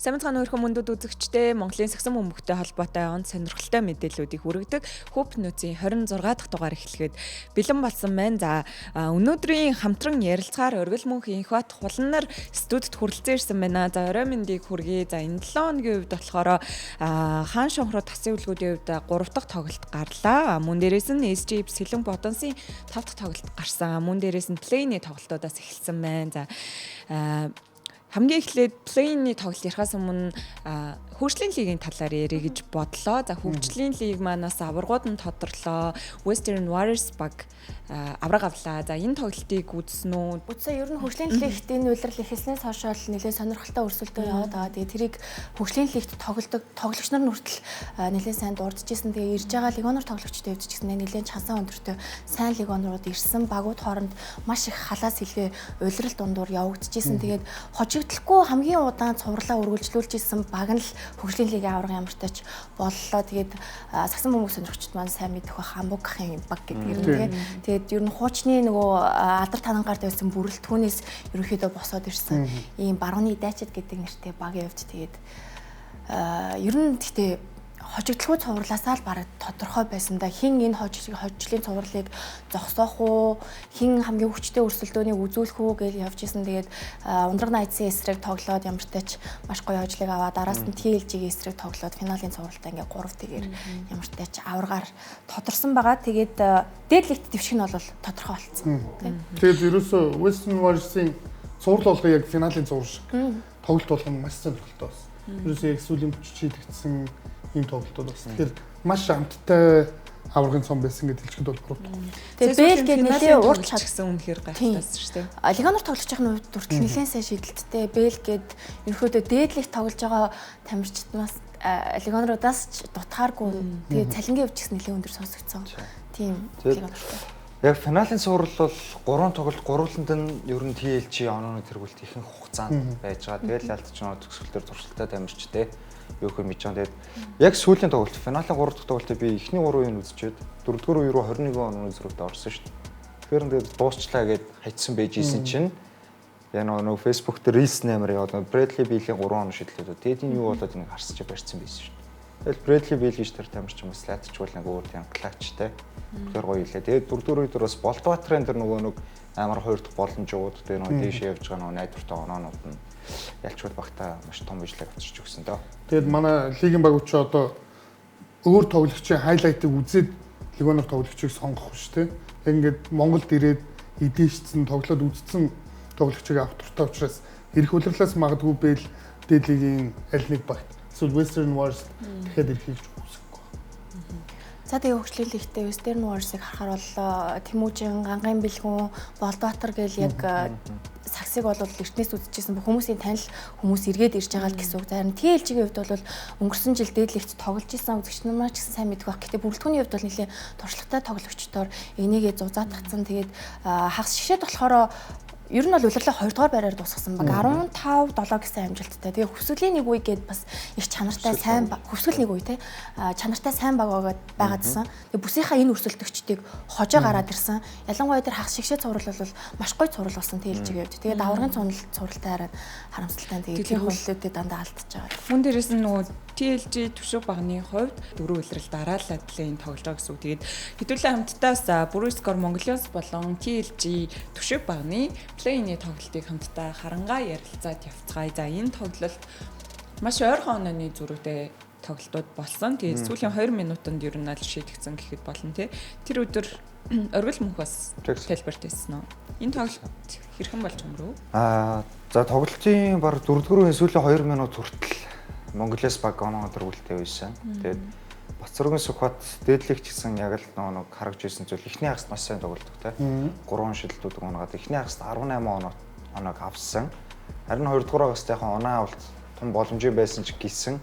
Сайн мэцхан өрхөн мөндөд үзэгчдээ Монголын сагсан бөмбөгтэй холбоотой он сонирхолтой мэдээллүүдийг хүргэдэг Хөп нөөцийн 26 дахь дугаар эхлэхэд бэлэн болсон байна. За, өнөөдрийн хамтран ярилцгаар Оргил мөнх Инхбат хуланнар студид хүрэлцэн ирсэн байна. За, орой мэндийг хүргэе. За, энэ 7 хоногийн хувьд болохоор хаан шонхроо тасын үлгүүдийн хувьд 3 дахь тоглолт гарлаа. Мөн дээрээс нь SG Сэлэн Бодонсын 5 дахь тоглолт гарсан. Мөн дээрээс нь плей-ний тоглолтуудаас эхэлсэн байна. За, хамгийн эхлээд плей-ний тоглолт ярихаас өмнө хөгжлийн лигийн талаар ярих гэж бодлоо. За, хөгжлийн лиг манаас аваргууд нь тодорлоо. Western Warriors баг авраг авлаа. За, энэ тоглолтыг үзсэн үү? Үзсэн. Ер нь хөгжлийн лигт энэ улирал эхэлснээс хойш бол нэлээд сонирхолтой өрсөлдөө яваад байгаа. Тэгээ тэрийг хөгжлийн лигт тоглодог тоглогч нар нь хүртэл нэлээд сайн дурдж исэн. Тэгээ ирж байгаа легионер тоглогчтой хувьд ч гэсэн нэлээд чансан өндөртэй сайн легионерууд ирсэн. Багууд хооронд маш их халаа сэлгээ улирал дундуур явагдчихсэн. Тэгээд хожигдлохгүй хамгийн удаан цувралаа үргэлжлүүлж исэн баг нь л хөгжлийн лигийн аварга ямартай ч боллоо. Тэгээд сагсан бөмбөг сонирхчид маань сайн мэдэх бах Амбугахын баг гэдэг юм тий. Тэгээд ер нь хуучны нөгөө алдар танангаар байсан бүрэлдэхүүнээс ерөнхийдөө босоод ирсэн ийм барууны дайчид гэдэг нэртэй багийн хувьд тэгээд ер нь гэхдээ хожигдлгүй цувралаасаа л бараг тодорхой байсан да. Хин энэ хожлын цувралыг зогсоох уу, хин хамгийн хүчтэй өрсөлдөөнийг үзүүлэх үү гэж явж исэн. Тэгээд Ундраг Найтсын эсрэг тоглоод ямартай ч маш гоё хожлыг аваад араас нь TLG-ийн эсрэг тоглоод финалийн цувралтаа ингээ 3-1-ээр ямартай ч аваргаар тодорсон байгаа. Тэгээд дээд лигт дэвших нь бол тодорхой болсон. Тэгээд ерөөсөө Western Warriors-ийн цуврал болгоо яг финалийн цуврал шиг тоглолт болгоно маш сонирхолтой болсон. Ерөөсөө яг сүүлийн хүч шийдэгдсэн ийм тоглолтууд болсон. Тэгэхээр маш амттай аваргын цом байсан гэж хэлчихэд бол буруудахгүй. Тэгээд Бэл гээд нэлээ урт чадсан, үнэхээр гайхалтайсан шүү дээ. Легионер тоглогчийн хувьд хүртэл нэлээд сайн шийдэлттэй. Бэл гээд ерөнхийдөө дээдлих тоглож байгаа тамирчднаас легионеруудаас ч дутхааргүй. Тэгээд цалингийн хувьд ч гэсэн нэлээд өндөр сонсогдсон. Тийм легионертай. Яг финалийн цуврал бол 3 тоглолт, гурвланд нь ер нь TLG онооны тэргүүлэлт ихэнх хугацаанд байж байгаа. Тэгэл ялтч нөө төгсгөл дээр туршилтаа тамирчтай юу хөө мэдж байгаа. Тэгээд яг сүүлийн тоглолт, финалийн 3 дахь тоглолтыг би эхний 3 үеийг үзчихэд 4-р үе рүү 21 онооны зөрүүтэй орсон шүү дээ. Тэгэхээр тэгээд дуусчлаа гэд хайцсан байж исэн чинь яг нөгөө Facebook дээр Reels нэмэр яваад Bradley Beal-ийн 3 оноо шидлээ. Тэгээд энэ юу болоод энийг харсаж барьсан байсан шүү дээ. Тэгэл Bradley Beal гэж тэр тамирч юм бас лаатчвал нэг өөр тийм клатчтай. Тэгэхээр гоё илээ. Тэгээд 4-р үе дээр бас Болдбатрын тэр нөгөө нэг амар хоёр дахь боломжууд тэгээ нөгөө дээшээ явж байгаа нөгөө найдвартай оноонууд нь ялчгүй багтаа маш том ажлыг авчирч өгсөн дөө. Тэгээд манай лигийн багууд ч одоо өөр тоглогчийн хайлайтыг үзээд легионер тоглогчийг сонгох биш үү? Яг ингээд Монголд ирээд идээшсэн тоглоод үзсэн тоглогчийг авах дуртай учраас ирэх улирлаас магадгүй Бэл дээд лигийн аль нэг багт эсвэл Western Warriors дахиад ирэхийг ч үсэхгүй. За, тэгээ хөгжлийн лигтээ Western Warriors-ыг харахаар бол Тэмүүжин, Гангаан Бэлгүүн, Болдбаатар гэл яг саксыг бол эртнээс үзчихсэн бүх хүмүүсийн танил хүмүүс эргээд ирж байгаа л гэсэн үг. Харин TLG-ийн хувьд бол өнгөрсөн жил дээд лигт тоглож исэн үзэгч нар ч гэсэн сайн мэдэх байх. Гэтэ бүрэлдэхүүний хувьд бол нэлээд туршлагатай тоглогчдоор энийгээ зузаатгацсан. Тэгээд хагас шигшээд болохоор ер нь бол улирлаа 2 дугаар байраар дуусгасан баг 15 7 гэсэн амжилттай. Тэгээ хөвсгөлийн нэг үе гээд бас их чанартай сайн хөвсгөл нэг үе те чанартай сайн баг байгаадсан. Тэгээ бүсийнхаа энэ өрсөлдөгчдийг хожоо гараад ирсэн. Ялангуяа тэр хагас шигшээ цуврал бол маш гоё цуврал болсон TLG-ийн хувьд. Тэгээд аваргын цувралтай хараад харамсалтай. Тэгээд тэр хөллөөдөө дандаа алдчихж байгаа. Мөн дээрээс нь нөгөө TLG түшиг багны хувьд дөрөв улирал дараалал плей-ин тоглож байгаа гэсэн үг. Тэгээд хэдүүлээ хамтдаас Bruce Score Mongolians болон TLG түшиг багны плей-ины тоглолтыг хамтдаа харангаа ярилцаад явцгаая. За, энэ тоглолт маш ойрхон онооны зөрүүтэй тоглолтууд болсон. Тэгээд сүүлийн 2 минутанд ер нь аль шийдэгдсэн гэхэд болно тий. Тэр өдөр Оргил мөнх бас тайлбарт байсан уу? Энэ тоглолт хэрхэн болж өнгөрөв? За, тоглолтын баг 4-р үеийн сүүлийн 2 минут хүртэл Монголиас баг оноо дөрвөлтэй байсан. Тэгээд Бацрагын Сүхбат дээдлэгч гэсэн яг л нөгөө нэг харагж ирсэн зүйл эхний хагаст маш сайн тоглодог те. 3 шидэлтүүд унгаад эхний хагаст 18 оноог авсан. Харин 2 дугаар хагаст яг оноо авалт том боломжтой байсан ч гисэн.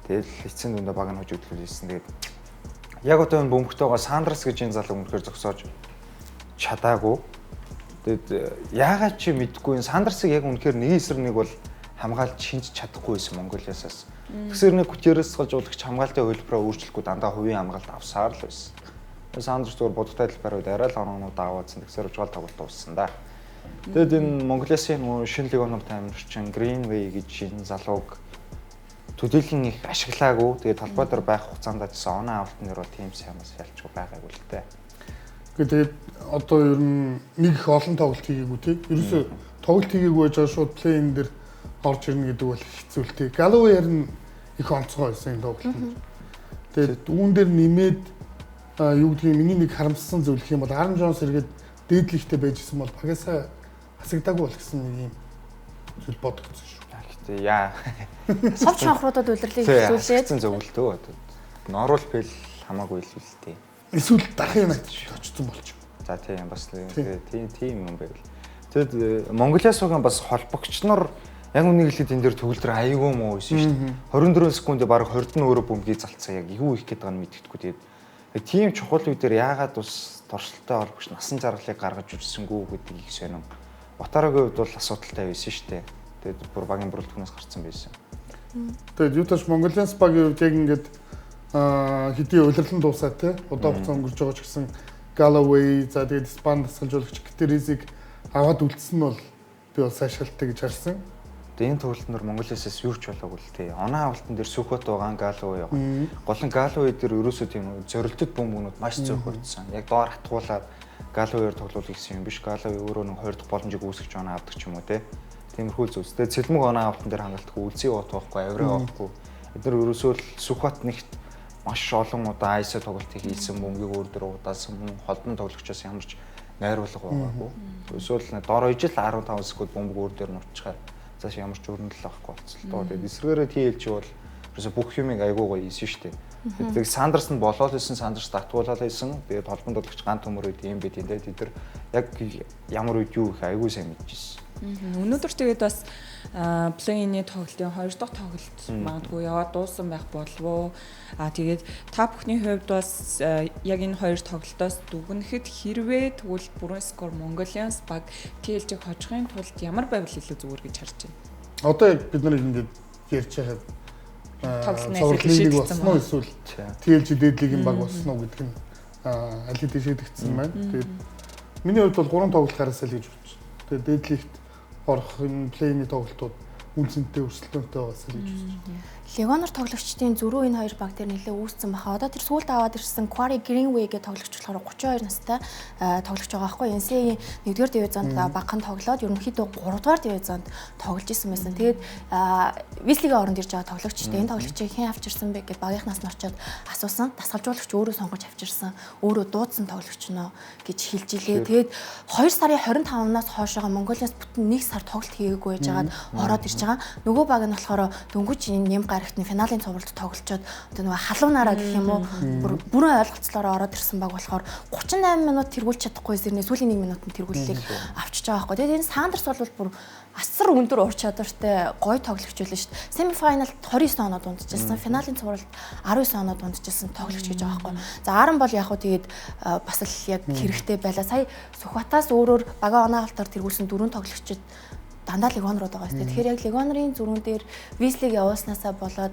Тэгэл эцсийн дүндээ баг нь хожигдлол хийсэн. Тэгээд яг одоо энэ бөмбөгтэйгээ Сандрас гэж энэ залуу үнэхээр зогсоож чадаагүй. Тэгээд яагаад чи мэдгүй энэ Сандрасыг яг үнэхээр нэг эсрэг нэг бол хамгаалж шинж чадахгүй байсан Монголиасаас. Тэгсэр нэг Гутеррес жуулагч хамгаалтын хувилбараа өөрчлөхгүй дандаа хувийн хамгаалт авсаар л байсан. Сандрас зүгээр бодогтой талбарууд арай л оноонууд аваадсан. Тэгсэр ужгаал тоглолт дууссан да. Тэгэд энэ Монголын нөгөө шинэ легионер тамирчин Greenway гэж энэ залууг төдийлөн их ашиглаагүй. Тэгээд талбай дээр байх хугацаанд гэсэн оноо авалтан дээр бол тийм сайн бас ялчгүй байгаагүй л дээ. Тэгээд одоо ер нь нэг их олон тоглолт хийгээгүй тий. Ерөөсөө тоглолт хийгээгүй байж байгаа шууд плей-ин дээр орж ирнэ гэдэг бол хэцүү л тий. Галлоуэй харин их онцгой байсан энэ тоглолтод. Тэгээд үүн дээр нэмээд юу гэдгийг миний нэг харамссан зүйл гэх юм бол Аарон Джонс эргээд дээдлэгтэй байж исэн бол багасаа хасагдаагүй бол гэсэн нэг юм зүйл бодогдсон шүү. Гэтэ яа. Сов шанхруудад улирлыг эхлүүлээд зөвлөлтөө. Норвол пел хамаагүй илүү л дээ. Эсвэл дарахын Юнайтед очсон болчих. За тийм бас тийм юм байвал. Тэгэд Монголиасуугийн бас холбогч нар яг үнийг хэлэхэд энэ дэр төгөлдөр аягүй муу байсан шүү дээ. 24 секундэд бараг 20 нь өөрөө бөмбөгийг залцсан яг юу их гээд байгаа нь мэддэхгүй. Тэгээд тийм чухал үе дээр яагаад бас туршилттай холбогч насан жаргалыг гаргаж ирсэнгүү гэдэг их сонин. Батарагийн хувьд бол асуудалтай байсан шүү дээ. Тэгээд бүр багийн бүрэлдэхүүнээс гарцсан байсан. Тэгээд юуташ Mongolian багийн хувьд яг ингээд хэдий улирлан дуусаа те удаан хугацаа өнгөрч байгаа ч гэсэн Galloway за тэгээд Испани дасгалжуулагч Гутерресийг аваад үлдсэн нь бол би бол сайшаалтай гэж харсан. Тэгээд энэ тоглолтын дээр Монголиасаас юу ч болоогүй л те. Оноо авалтан дээр Сүхбат байгаа, Galloway байгаа. Гол нь Galloway дээр ерөөсөө тийм зорилтод бөмбөгнүүд маш зөөх өгдсөн. Яг доор хатгуулаад Galloway-ээр тоглоул гэсэн юм биш. Galloway өөрөө нэг 20 дахь боломжийг үүсгэж оноо авдаг ч юм уу те. Тиймэрхүү зүйлс. Тэгээд Цэлмэг оноо авалтан дээр хангалтгүй үлзий бот байхгүй, авираа байхгүй. Эд нар ерөөсөө л Сүхбат нэгт маш олон удаа айсаа тоглолтыг хийсэн, бөмбөгийг өөр дээр удаасан, мөн холбон тоглогчоос ямар ч найруулга байгаагүй. Эсвэл дор ижил 15 секунд бөмбөг өөр дээр нутчихаар цааш ямар ч өрнөл авахгүй болцсон л доо. Тэгээд эсрэгээрээ TLG бол ерөөсө бүх юмыг айгуу гоё хийсэн шүү дээ. Тэгээд Сандерс нь болоод исэн, Сандерс татгуулаад исэн. Тэгээд холбон тоглогч ган төмөр үед юм бид энэ тэд нар яг ямар үед юу их айгуу сайн мэдчихсэн. Өнөөдөр тэгээд бас плей-ины тоглолтын 2 дахь тоглолт магадгүй яваад дууссан байх болов уу? Тэгээд та бүхний хувьд бас яг энэ хоёр тоглолтоос дүгнэхэд хэрвээ тэгвэл бүрэн скор Mongolians баг TLG-г хожихын тулд ямар байвал илүү зүгээр гэж харж байна? Одоо яг бид нар ингээд ярьж байхад тоглолт лиг болсон уу эсвэл TLG дээд лигийн баг болсон уу гэдэг нь аль хэдийн шийдэгдсэн байна. Тэгээд миний хувьд бол 3 тоглолт гараасаа л гэж бодож байна. Тэгээд дээд лигт орох энэ плей-ины тоглолтууд үн цэнтэй өрсөлдөөнтэй байгаасаа л гэж үзэж байна. Легонор тоглогчдын зөрүү энэ хоёр баг дээр нэлээд үүссэн баха. Одоо тэр сүүлд аваад ирсэн Quarry Greenway гэх тоглогч болохоор 32 настай тоглогч байгаа байхгүй. NCAA-ийн 1-р дивизионд багхан тоглоод ерөнхийдөө 3-р дивизионд тоглож исэн байсан. Тэгээд Вислигийн оронд ирж байгаа тоглогчтой энэ тоглогчийг хэн авчирсан бэ гэд багийнхнаас нь очиод асуусан. Дасгалжуулагч өөрөө сонгож авчирсан, өөрөө дуудсан тоглогч нөө гэж хэлж илээ. Тэгээд 2 сарын 25-наас хойшоогоо Монголиас бүтэн 1 сар тоглолт хийгээгүй байж байгаад ороод ирж байгаа. Нөгөө баг нь болохоор дөнгөж нэм гарагт нь финалийн цувралд тоглолцоод одоо нөгөө халуунаараа гэх юм уу бүрэн ойлголцлоороо ороод ирсэн баг болохоор 38 минут тэргүүлж чадахгүй зэрнээ сүүлийн 1 минутанд тэргүүллийг авчиж байгаа байхгүй. Тэгээд энэ Сандерс бол бүр асар өндөр ур чадвартай гоё тоглогч байлаа шүү дээ. Semi final 29 оноо дундчилсан, финалийн цувралд 19 оноо дундчилсан тоглогч гэж байгаа байхгүй. За Аарон бол яг хөө тэгээд бас л яг хэрэгтэй байлаа. Сая Сүхбатаас өөрөөр багаа оноо авалтаар тэргүүлсэн дөрвөн тоглогчид дандаа легонрууд байгаа шүү дээ. Тэгэхээр яг легонрын зөрүүн дээр Вислиг явуулснаасаа болоод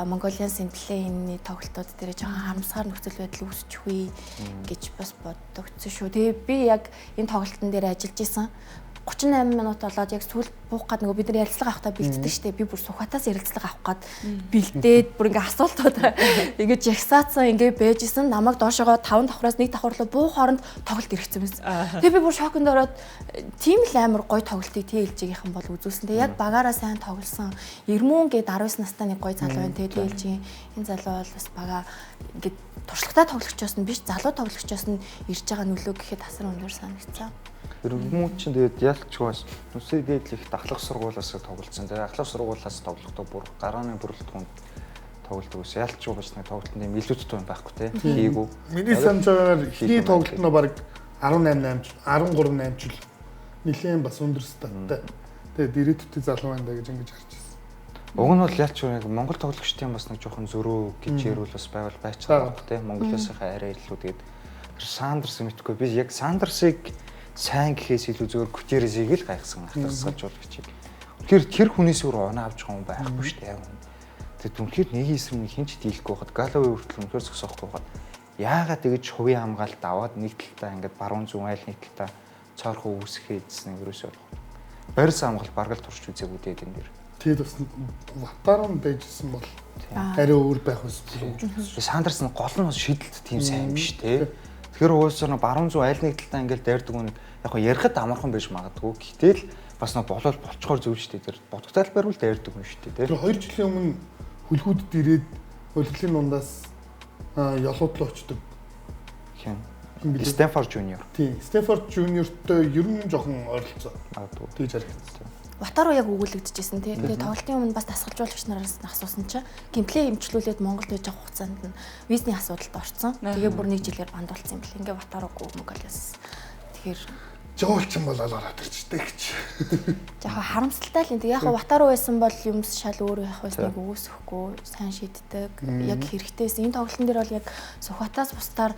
Mongolian плей-ины тоглолтууд дээр жоохон харамсгаар нөхцөл байдал үүсчихвээ гэж бас бодогдсон шүү. Тэгээ би яг энэ тоглолтын дээр ажиллаж исэн. 38 минут болоод яг сүүл буух гад нөгөө бид нар ярилцлага авахтаа бэлддэг штэ. Би бүр Сүхбатаас ярилцлага авах гад бэлдээд бүр ингээ асуултууд ингэж ягсаацсан ингээ байж исэн. Намайг доошогоо 5 давхраас 1 давхар руу буух хооронд тоглолт иргэцсэн байсан. Тэгээ би бүр шоконд ороод тийм л амар гоё тоглолтыг TLG-ийнхэн бол үзүүлсэн. Тэгээ яг багаараа сайн тоглосон. Эрмүүн гээд 19 настай нэг гоё залуу байна. Тэгээ TLG-ийн энэ залуу бол бас бага ингээд туршлагатай тоглогчоос нь биш, залуу тоглогчоос нь ирж байгаа нөлөө гэхэд асар өндөр санагдсан. Эрмүү чинь тэгээд ялчгүй бас нүсээ дээдлэх ахлах сургуулиас тоглолцсон. Тэгээд ахлах сургуулиас тоглохдоо бүр гарааны бүрэлдэхүүнд тоглолдог ус. Ялчгүй бас нэг тоглолтын юм илүүцтэй юм байхгүй те. Хийгүү. Миний санаж байгаагаар эхний тоглолт нь баг 18 8 13 8 жил нэлээд бас өндөр статтай. Тэгээд ирээдүйд залуу байна да гэж ингэж харж байсан. Уг нь бол ялчгүй нэг Монгол тоглогчдын бас нэг жоохон зөрүү гэж ярил бас байвал байцгаа байх те. Монголосынхаа арай илүү тэгээд Сандерс мэдхгүй би яг Сандерсыг сайн гэхээс илүү зөвөр Гутерресийг л гайхсан ахлах сажуулагчийг. Үнэхээр тэр хүнээс өөр оноо авч байгаа хүн байхгүй шүү дээ. Тэгээд үнэхээр нэг эсрэг нэг хин ч дийлэхгүй байхад Галлоуэй хүртэл үнэхээр зогсоохгүй байхад яагаад тэгэж хувийн хамгаалалт аваад нэг талдаа ингээд баруун зүүн айл нэг талдаа цоорхон үүсгэхээдсэн ерөөсөө болох. Барьсан амгалт бараг л турш үзээгүй дээ энэ дэр. Тэгээд бас Ватару байжсэн бол арай өөр байх байсан гэж үзсэн. Сандерс нь гол нь шидэлт тийм сайн биш те. Тэгэхээр уусаа нэг баруун зүүн аль нэг талдаа ингээл дайрдаг үн яг хоо ярихад амархан байж магадгүй. Гэтэл бас нэг болол болчхоор зүйл шүү дээ. Тэр бодогтаал бариул дайрдаг хүн шүү дээ. Тэр 2 жилийн өмнө хүлхүүдэд ирээд улирлын дундаас ялуудлаа очдог. Хин Стэнфорд Жуниор. Тийм, Стэнфорд Жуниортой ер нь жоохон ойролцоо. Магадгүй. Тэгж харагдсан. Ватару яг өгүүлэгдэжсэн тий. Тэгээ тоглолтын өмнө бас дасгалжуулагч нараас асуусан чинь гимплей эмчлүүлээд Монголд байж байгаа хугацаанд нь визний асуудалд орцсон. Тэгээ бүр нэг жилээр банд болсон юм бэл. Ингээ Ватаругүй Монголиас. Тэгэхээр Жуулчин бол алгаар өдөрчтэй гэж. Яг харамсалтай л юм. Тэгээ яг Ватару байсан бол юмс шал өөр байх байсныг өгөөсөхгүй, сайн шийддэг. Яг хэрэгтэйсэн. Энэ тоглолтын дээр бол яг Сүхбатаас бусдаар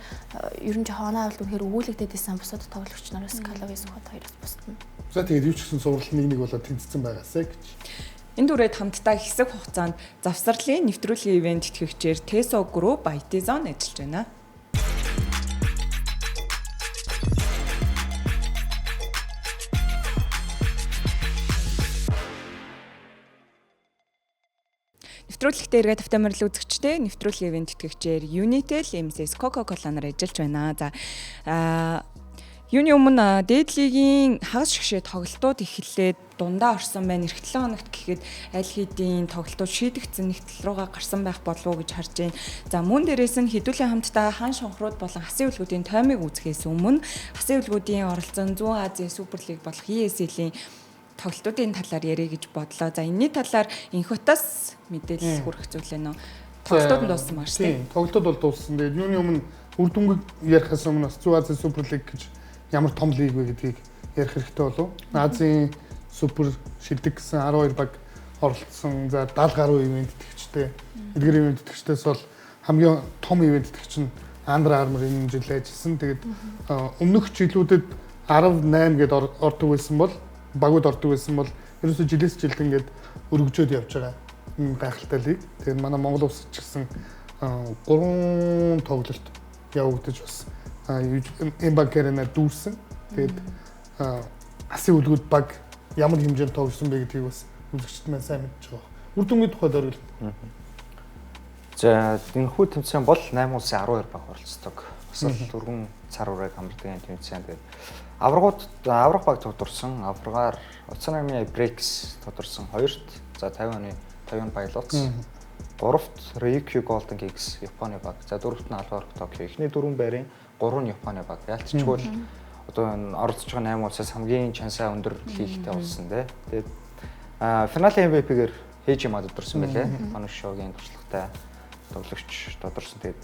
ер нь жоохон оноо авалт үнэхээр өгүүлэгдээд байсан бусад тоглогч нараас Калогийн Сүхбат хоёроос бусд нь. За тэгээд юу ч гэсэн сурвал нэг нэг болоод тэнцсэн байгаасай гэж. Энэ дүрээд хамтдаа хэсэг хугацаанд завсарлын нэвтрүүлгийн ивент тэтгэгчээр Teso Group IT Zone ажиллаж байна. Нэвтрүүлэгтээ эргээд тавтай морил үзэгчдээ нэвтрүүлгийн ивент тэтгэгчээр Unitel, MCS, Coca-Cola нар ажиллаж байна. За юуны өмнө дээд лигийн хагас шигшээ тоглолтууд эхэллээд дундаа орсон байна. Ирэх 7 хоногт гэхэд аль хэдийн тоглолтууд шийдэгдсэн нэг тал руугаа гарсан байх болов уу гэж харж байна. За мөн дээрээс нь хэдүүлэн хамтдаа хаан шонхрууд болон хасын үлгүүдийн тоймыг үзэхээс өмнө хасын үлгүүдийн оролцсон Зүүн Азийн Супер Лиг болох ESL-ийн тоглолтуудын талаар ярих гэж бодлоо. За энэний талаар Инхотаас мэдээлэл хүргэх зүйл ээ нөө. Тоглолтууд нь дууссан байна шүү дээ. Тийм, тоглолтууд бол дууссан. Тэгээд юуны өмнө үр дүнгийг ярихаас өмнө бас Зүүн Азийн Супер Лиг гэж ямар том лиг вэ гэдгийг ярих хэрэгтэй болов. Азийн супер шилдэг гэсэн 12 баг оролцсон. За 70 гаруй ивент тэтгэгчтэй. Эдгээр ивент тэтгэгчдээс бол хамгийн том ивент тэтгэгч нь Under Armour энэ жил ажилласан. Тэгээд өмнөх жилүүдэд 18 гээд ордог байсан бол багууд ордог байсан бол ерөөсөө жилээс жилд ингээд өргөжөөд явж байгаа гайхалтай лиг. Тэгээд манай Монгол улс ч гэсэн 3 тоглолт явагдаж бас Mbank Arena дүүрсэн. Тэгээд асын үлгүүд баг ямар хэмжээнд тоглосон бэ гэдгийг бас үзэгчд маань сайн мэдж байгаа. Үр дүнгийн тухайд оргил. За энэхүү тэмцээн бол 8 улсын 12 баг оролцдог. Бас л дөрвөн цар урайг хамардаг тэмцээн. Тэгээд аврагууд авраг баг тодорсон. Аврагаар Utsunomiya Breaks тодорсон. Хоёрт за 50 оны Taiwan Pilots. Гуравт Ryukyu Golden Kings Японы баг. За дөрөвт нь Alvark Tokyo. Эхний дөрвөн байрын 3 нь Японы баг. Ялцчгүй л одоо энэ оролцож байгаа 8 улсаас хамгийн чансаа өндөр лигтэй болсон тий. Тэгээд финалийн MVP-гээр Хэжи Мад тодорсон байлээ. Манушогийн туршлагатай тоглогч тодорсон. Тэгээд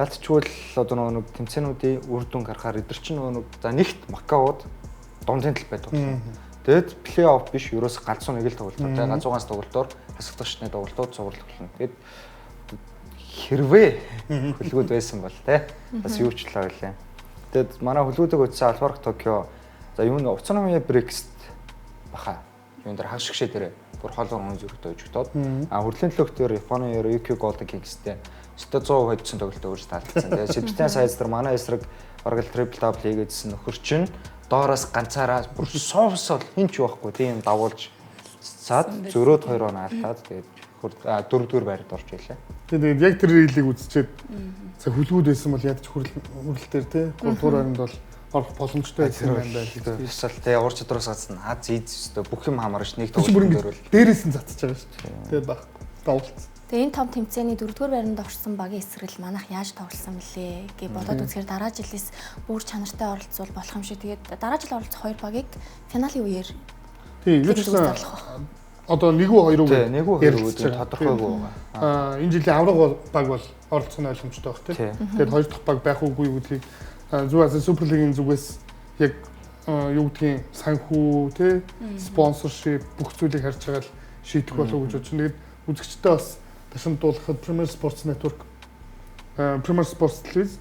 ялцчгүй л одоо нөгөө нэг тэмцээнүүдийн үр дүн гарахаар эдгэр чинь нөгөө нэг за нэгт Макаод дундын талбай тоглоно. Тэгээд плей-офф биш ерөөс галзуу нэг л тоглолтоор тий галзуу ганц тоглолтоор хасагдах шатны тоглолтууд цуврал болно. Тэгээд хэрвээ хөлгүүд байсан бол тий бас юу ч л байлаа. Тэгээд манай хөлгүүдийг утсан Alvark Tokyo за юу н Utsunomiya Breaks баха. Юун дээр хагас шигшээ дээр бүр хоолоор үнэн зүрхтэй өжигдоод а хүрлийн төлөөх дээр Японы Ryukyu Golden Kings-тэй 100% хоцсон тоглолтоо өөрсдөө таалагдсан. Тэгээд Себастьян Сайз дээр манай эсрэг бараг л трипл дабл хийгээдсэн нөхөр чинь доороос ганцаараа бүр суусол хин ч байхгүй тийм давуулж цаад зөрөөд 2 он алдаад тэгээд дөрөвдүгээр байранд орж илээ. Тэгээд яг тэр рилийг үзчихэд за хүлгүүд байсан бол ядч хүрэл дээр тий 3 дугаар байранд бол орох боломжтой байсан юм байна л гэж. Бусал тий ур чадвараас гадна аз ийз өстө бүх юм хамаарч нэг тоглолт дээр бол дээрээс нь цацж байгаа шүү дээ. Тэгээд байхгүй давуулц. Тэгээ энэ том тэмцээний дөрөвдүгээр байранд орсон багийн эсрэг л манайх яаж тоглосон мөлий гэж бодоод үзэхээр дараа жилээс бүр чанартай оролцвол болох юм шиг. Тэгээд дараа жил оролцох хоёр багийг финалийн үеэр тий юу ч гэсэн одоо 1 үү 2 үү гэдэг 1 үү 2 үү гэдэг тодорхойгүй байгаа. Энэ жилийн авраг баг бол оролцох нь ойлгомжтой байх тий. Тэгээд хоёр дахь баг байх уугүй юу гэдгийг Зүүн Азийн Супер Лигийн зүгээс яг юу гэдгийг санхүү тий спонсоршип бүх зүйлийг харж байгаа л шийдэх болов уу гэж бодож байна. Тэгээд үзэгчдээ бас ташамдуулахад Premier Sports Network Premier Sports Television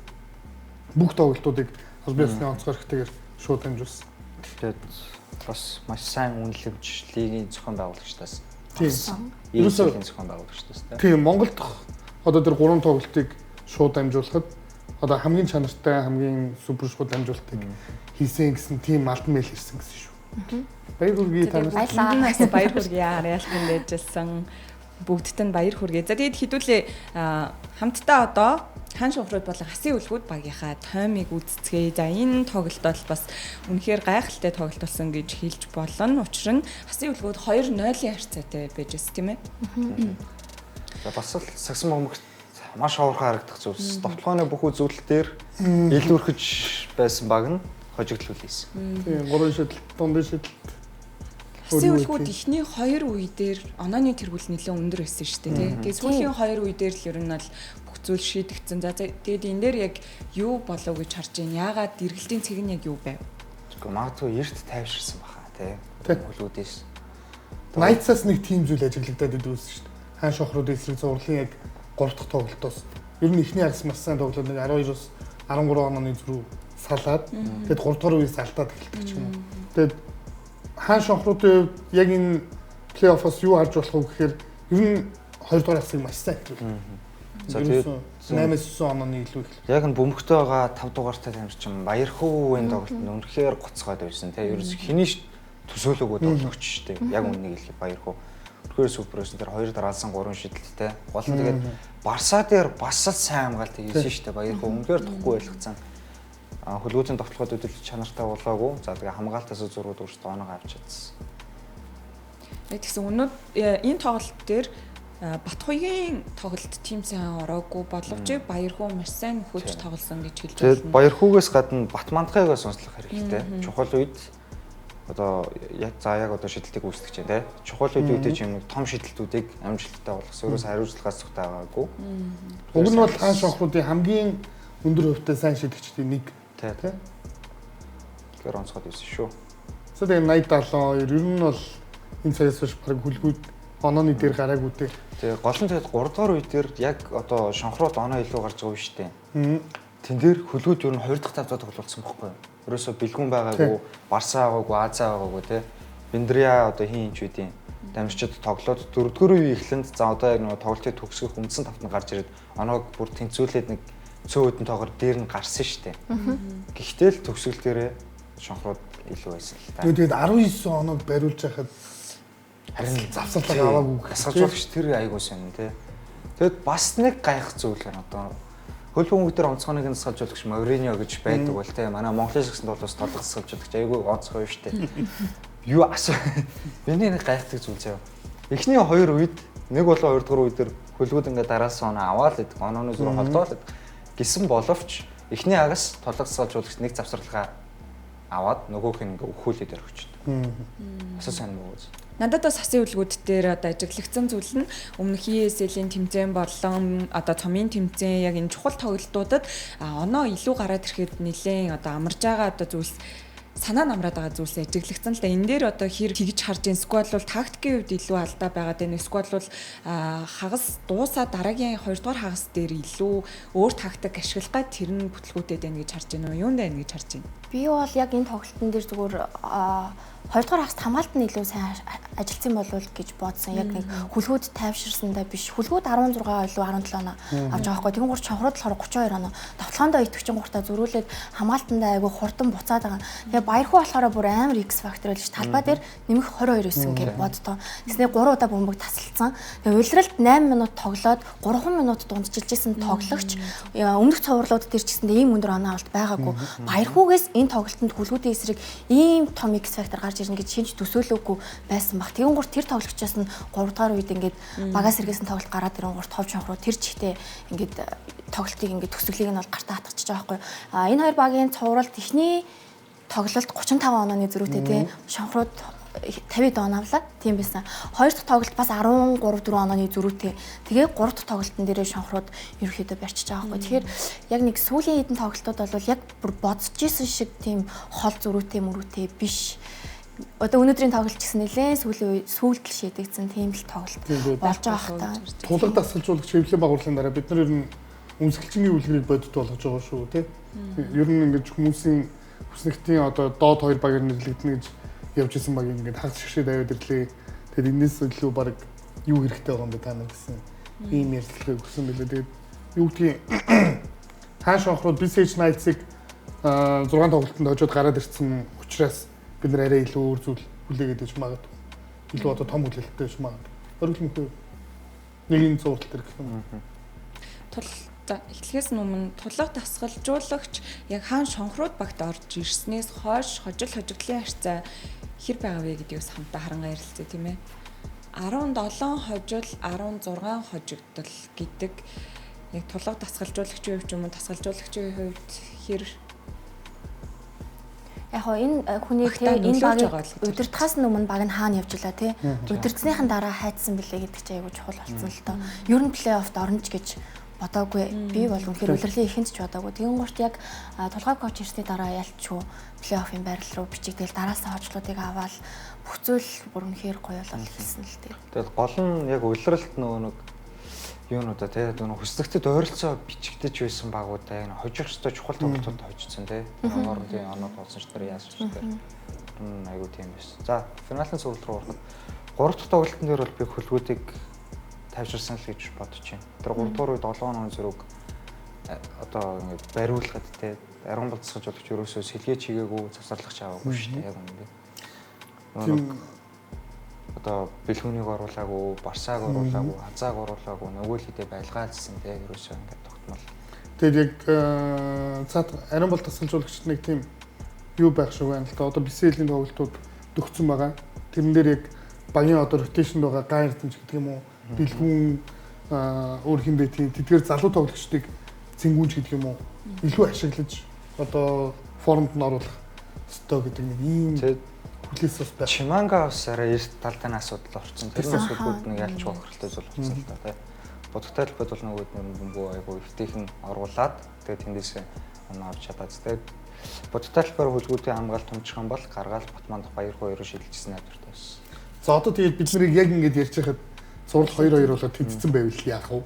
бүх тоглолтуудыг албан ёсны онцгой хэрэгтэйгээр шууд дамжуулсан. Тэгээд бас маш сайн үнэлэмж лигийн зохион байгуулагчдаас. Тийм. Ерөөсөө зохион байгуулагчдаас тийм Монголд одоо тэр 3 тоглолтыг шууд дамжуулахад Одоо хамгийн чанартай, хамгийн супер шууд амжилтыг хийсэн гэсэн тийм алдан мэйл ирсэн гэсэн шүү. Баяр хүргэе та нарт. Баярлалаа. Баяр хүргэе. Ариалхан дэжэлсэн бүгдд нь баяр хүргэе. За тэгээд хэдүүлээ хамтдаа одоо Хаан шунхрууд болон Хасын үлгүүд багийнхаа тоймыг үзцгээе. За энэ тоглолт бол бас үнэхээр гайхалтай тоглолт болсон гэж хэлж болно. Учир нь Хасын үлгүүд 2-0-ийн харьцаатай байж байсан тийм ээ. За бас л сагсан бөмбөгт маш ховорхон харагдах зүйлс. Довтлооны бүх үзүүлэлт дээр илүүрхэж байсан баг нь хожигдол хийсэн. Тийм 3 шидэлт, дундын шидэлт. Хасын үлгүүд эхний 2 үе дээр онооны тэргүүл нэлээд өндөр байсан шүү дээ, тий. Тэгээд сүүлийн 2 үе дээр л ер нь бол бүх зүйл шийдэгдсэн. За тэгээд энэ дээр яг юу болов гэж харж байна? Яагаад эргэлтийн цэг нь яг юу байв? Тэгэхгүй магадгүй эрт тайвширсан баха, тий. Хүлүүдээс. Найтсаас нэг тийм зүйл ажиглагдаад идэв шүү дээ. Хаан шохрууд эсрэг зурлын яг 3 дахь тоглолтоос ер нь эхний хагас маш сайн тоглоод нэг 12-оос 13 онооны зүрх салаад тэгээд 3 дахь үеэс алдаад эхэлдэг ч юм уу. Тэгээд хаан шонхруудын хувьд яг энэ плей-оффоос юу харж болох вэ гэхээр ер нь 2 дугаар хагасыг маш сайн эхлүүлдэг. За тэгээд 8-9 онооны илүү эхлэв. Яг нь бөмбөгтэй байгаа 5 дугаартай тамирчин Баярхүүгийн тоглолт нь үнэхээр гоцгойд байсан тийм. Ерөөс хэний төсөөлөөгүй тоглогч шүү дээ. Яг үннийг хэлэхэд Баярхүү үнэхээр супер байсан. Тэр 2 дараалсан 3 шидэлттэй. Гол нь тэгээд Барса дээр бас л сайн хамгаалт хийсэн шүү дээ. Баярхүү үнэхээр тухгүй байлгацсан. Хөлгүүдийн довтлогод өдөл чанартай болоогүй. За тэгээ хамгаалтаас зурууд өөрсдөө оноогоо авч чадсан. Тэгсэн өнөө энэ тоглолт дээр Батхуйгийн тоглолт тийм сайн ороогүй боловч Баярхүү маш сайн нөхөж тоглосон гэж хэлж байна. Тэгээд Баярхүүгээс гадна Батмандхайг сонслох хэрэгтэй. Чухал үед одоо яг за яг одоо шидэлтийг үүсгэж байна те. Чухал үед үүдээ ч юм нэг том шидэлтүүдийг амжилттай болгосон. Өөрөөс хариуцлагаас зүгт аваагүй. Уг нь бол хаан шонхруудын хамгийн өндөр хувьтай сайн шидэгчдийн нэг тий. Тэгэхээр онцгой байсан шүү. За тэгээ 80 72 ер нь бол энэ цагаас хойш баг хүлгүүд онооны дээр гараагүй те. Тэгээ гол нь тэгээд 3 дугаар үе дээр яг одоо шонхрууд оноо илүү гарч байгаа шүү дээ. Тэн дээр хөлгүүд ер нь 2 дахь тавдаа тоглолцсон бохгүй юу? Ерөөсөө бэлгүүн байгаагүй, Барса байгаагүй, Азаа байгаагүй те. Бендрия одоо хин хинч үдийн дамжчид тоглоод 4-р үеийн эхлэнд за одоо яг нөгөө тоглолтыг төгсгөх үндсэн тавт нь гарч ирээд оноог бүр тэнцвүүлээд нэг цөөн өдөн тоогоор дээр нь гарсан шүү дээ. Гэхдээ л төгсгөл дээрээ шонхрууд илүү байсан л та. Тэгээд 19 оноог бариулж байхад харин завсарлага аваагүй. Дасгалжуулагч тэр айгуу сонин тий. Тэгэд бас нэг гайх зүйл байна одоо. Хөл бөмбөг дээр онцгой нэгэн дасгалжуулагч Мориньо гэж байдаг бол тий. Манай Монголын сагсанд бол бас толгой дасгалжуулагч айгуу онцгой шүү дээ. Юу асуу. Миний нэг гайхдаг зүйл заяа. Эхний хоёр үед нэг болон хоёр дахь үе дээр хөлгүүд ингээд дараалсан оноо аваад идэг. Онооны зүрх холдоол идэг. Гэсэн боловч эхний хагас толгой дасгалжуулагч нэг завсарлагаа аваад нөгөөх нь ингээд өхүүлээд орхичдаг. Асуу сонин бөгөөс. Надад бас Хасын үлгүүд дээр одоо ажиглагдсан зүйл нь өмнөх ESL-ийн тэмцээн болон одоо цомын тэмцээн яг энэ чухал тоглолтуудад оноо илүү гараад ирэхэд нэлээд одоо амарж байгаа одоо зүйлс санаа намраад байгаа зүйлс ажиглагдсан л да. Энэ дээр одоо хэр тэгж харж ин эсвэл бол тактикийн хувьд илүү алдаа байгаад байна. Эсвэл бол хагас дуусаа дараагийн 2 дугаар хагас дээр илүү өөр тактик ашиглах гад тэр нь бүтлгүүтэд байна гэж харж байна уу? Юунд байна гэж харж байна? Би бол яг энэ тоглолтын дээр зүгээр 2 дугаар хагаст хамгаалт нь илүү сайн ажилласан болов гэж бодсон. Яг нэг хүлгүүд тайвширсандаа биш. Хүлгүүд 16 илүү 17 оноо авч байгаа байхгүй. Тэгэн гур чонхрууд болохоор 32 оноо. Довтлоондоо итгэвчин гуртаа зөрүүлээд хамгаалтандаа айгүй хурдан буцаад байгаа. Тэгээ Баярхүү болохоор бүр амар X фактор байлж талбай дээр нэмэх 22 өссөн гэж боддоо. Тэснэ 3 удаа бөмбөг тасалдсан. Тэгээ улиралд 8 минут тоглоод 3 минут дундчилжсэн тоглогч өмнөх цувралууд дээр ч гэсэндээ ийм өндөр оноо авалт байгаагүй. Баярхүүгээс энэ тоглолтод хүлгүүдийн эсрэг ийм том X фактор гарч ирнэ гэж шинж төсөөлөөгүй байсан баг. Тэгэн гур тэр тоглогчоос нь 3 дугаар үед ингээд багаас сэргээсэн тоглолт гараад ирэн гур тов чонхруу тэр чигтээ ингээд тоглолтыг ингээд төсөглийг нь бол гартаа хатгачих байгаа байхгүй. А энэ хоёр багийн цувралд эхний тоглолт 35 онооны зөрүүтэй тий шонхрууд 50 оноо авлаа. Тийм байсан. Хоёр дахь тоглолт бас 13 4 онооны зөрүүтэй. Тэгээ гурав дахь тоглолтын дээрээ шонхрууд ерөнхийдөө барьчихж байгаа байхгүй. Тэгэхээр яг нэг сүүлийн хэдэн тоглолтууд бол яг бүр бодож исэн шиг тийм хол зөрүүтэй мөрүүтэй биш. Одоо өнөөдрийн тоглолт ч гэсэн нэлээд сүүлийн сүүлд л шийдэгдсэн тийм л тоглолт болж байгаа хта. Тулга дасгалжуулагч хэвлэлийн багварлын дараа бид нар ер нь өмсгөлчний үлгэрийг бодит болгож байгаа шүү тий. Ер нь ингэж хүмүүсийн хүснэгтийн одоо доод хоёр багаар нэрлэгдэнэ гэж явж исэн баг ингээд хагас шигшээ тавиад ирлээ. Тэгээд энэс илүү баг юу хэрэгтэй байгаа юм бэ та нар гэсэн ийм ярилцлагыг өгсөн байлээ. Тэгээд юу гэдгийг Хаан шонхрууд BCH Knights-ыг 6 тоглолтод хожоод гараад ирсэн учраас бид нар арай илүү өөр зүйл хүлээгээд иж магадгүй. Илүү одоо том хүлээлттэй иж магадгүй. Оргил мөхөө нэг энэ цуврал дээр гэх юм. Тул за эхлэхээс өмнө тулга дасгалжуулагч яг хаан шонхрууд багт орж ирснээс хойш хожил хожигдлын харьцаа хэр байгаа вэ гэдгийг бас хамтдаа харангаа ярилцъя тийм ээ. 17 хожил 16 хожигдол гэдэг яг тулга дасгалжуулагчийн хувьд ч юм уу дасгалжуулагчийн хувьд хэр Яг хоо энэ хүний те энэ багийг удирдахаас өмнө баг нь хаана явж илаа те. Удирдсныхан дараа хайцсан бэлээ гэдэг чинь айгүй чухал болсон л доо. Ер нь плей-оффт орно ч гэж бодоогүй. Би бол үнэхээр улирлын ихэнд ч бодоогүй. Тэгэн гурт яг тулгай коуч ирсний дараа ялчгүй плей-оффын байрал руу бичигдээл дараалсан хожлуудыг аваад бүх зүйл бүр үнэхээр гоё болол эхэлсэн л дээ. Тэгэл гол нь яг улиралт нөгөө нэг юунуудаа те нөгөө хүслэгтэд ойролцоо бичигдэж байсан багуудаа яг хожих ёстой чухал тоглолтууд хожигдсон те. Хоорондын оноод болсон ч тэр яасан ч тэр айгуу тийм байсан. За финалын цуврал руу ороход 3 дахь тоглолтын дээр бол би хөлгүүдийг тайвширсан л гэж бодож байна. Тэр 3 дугаар үед 7 оноо зөрүүг одоо ингээд бариулахад те ариун болцсож болгож ерөөсөө сэлгээ чигээгүй завсарлагч аваагүй шүү дээ яг үнэндээ. Тийм одоо бэлгүүнийг оруулаагүй, барсааг оруулаагүй, хазааг оруулаагүй, нөгөө л хэдэ байлгаалсан те ерөөсөө ингээд тогтмол. Тэгээд яг цаад ариун бол тасгалжуулагчд нэг тийм юу байх шиг байна л да. Одоо BCL-ийн тоглолтууд төгссөн байгаа. Тэрэн дээр яг багийн одоо ротейшнд байгаа ган эрдэмч гэдэг юм уу, бэлгүүн өөр хин бэ тийм тэдгээр залуу тоглогчдыг цэнгүүнч гэдэг юм уу илүү ашиглаж одоо формд нь оруулах ёстой гэдэг нэг ийм хүлээс бас байх. Чиманга бас арай эрт талдаа асуудал орсон. Тэр асуудлууд нэг ялч бохиролтой зүйл болсон л да тий. Будагтай талбайд бол нөгөөд нь бөмбөө айгуу эвтэйхэн оруулаад тэгээд тэндээсээ оноо авч чадаад тэгээд будагтай талбайр хүлгүүдийн хамгаалт томчих юм бол гаргаал Батмандах Баярхуу ерөө шилжсэн найдвартай байсан. За одоо тэгээд бид нарыг яг ингэж ярьж байхад цуврал 2-2 болоод тэнцсэн байвал яах вэ?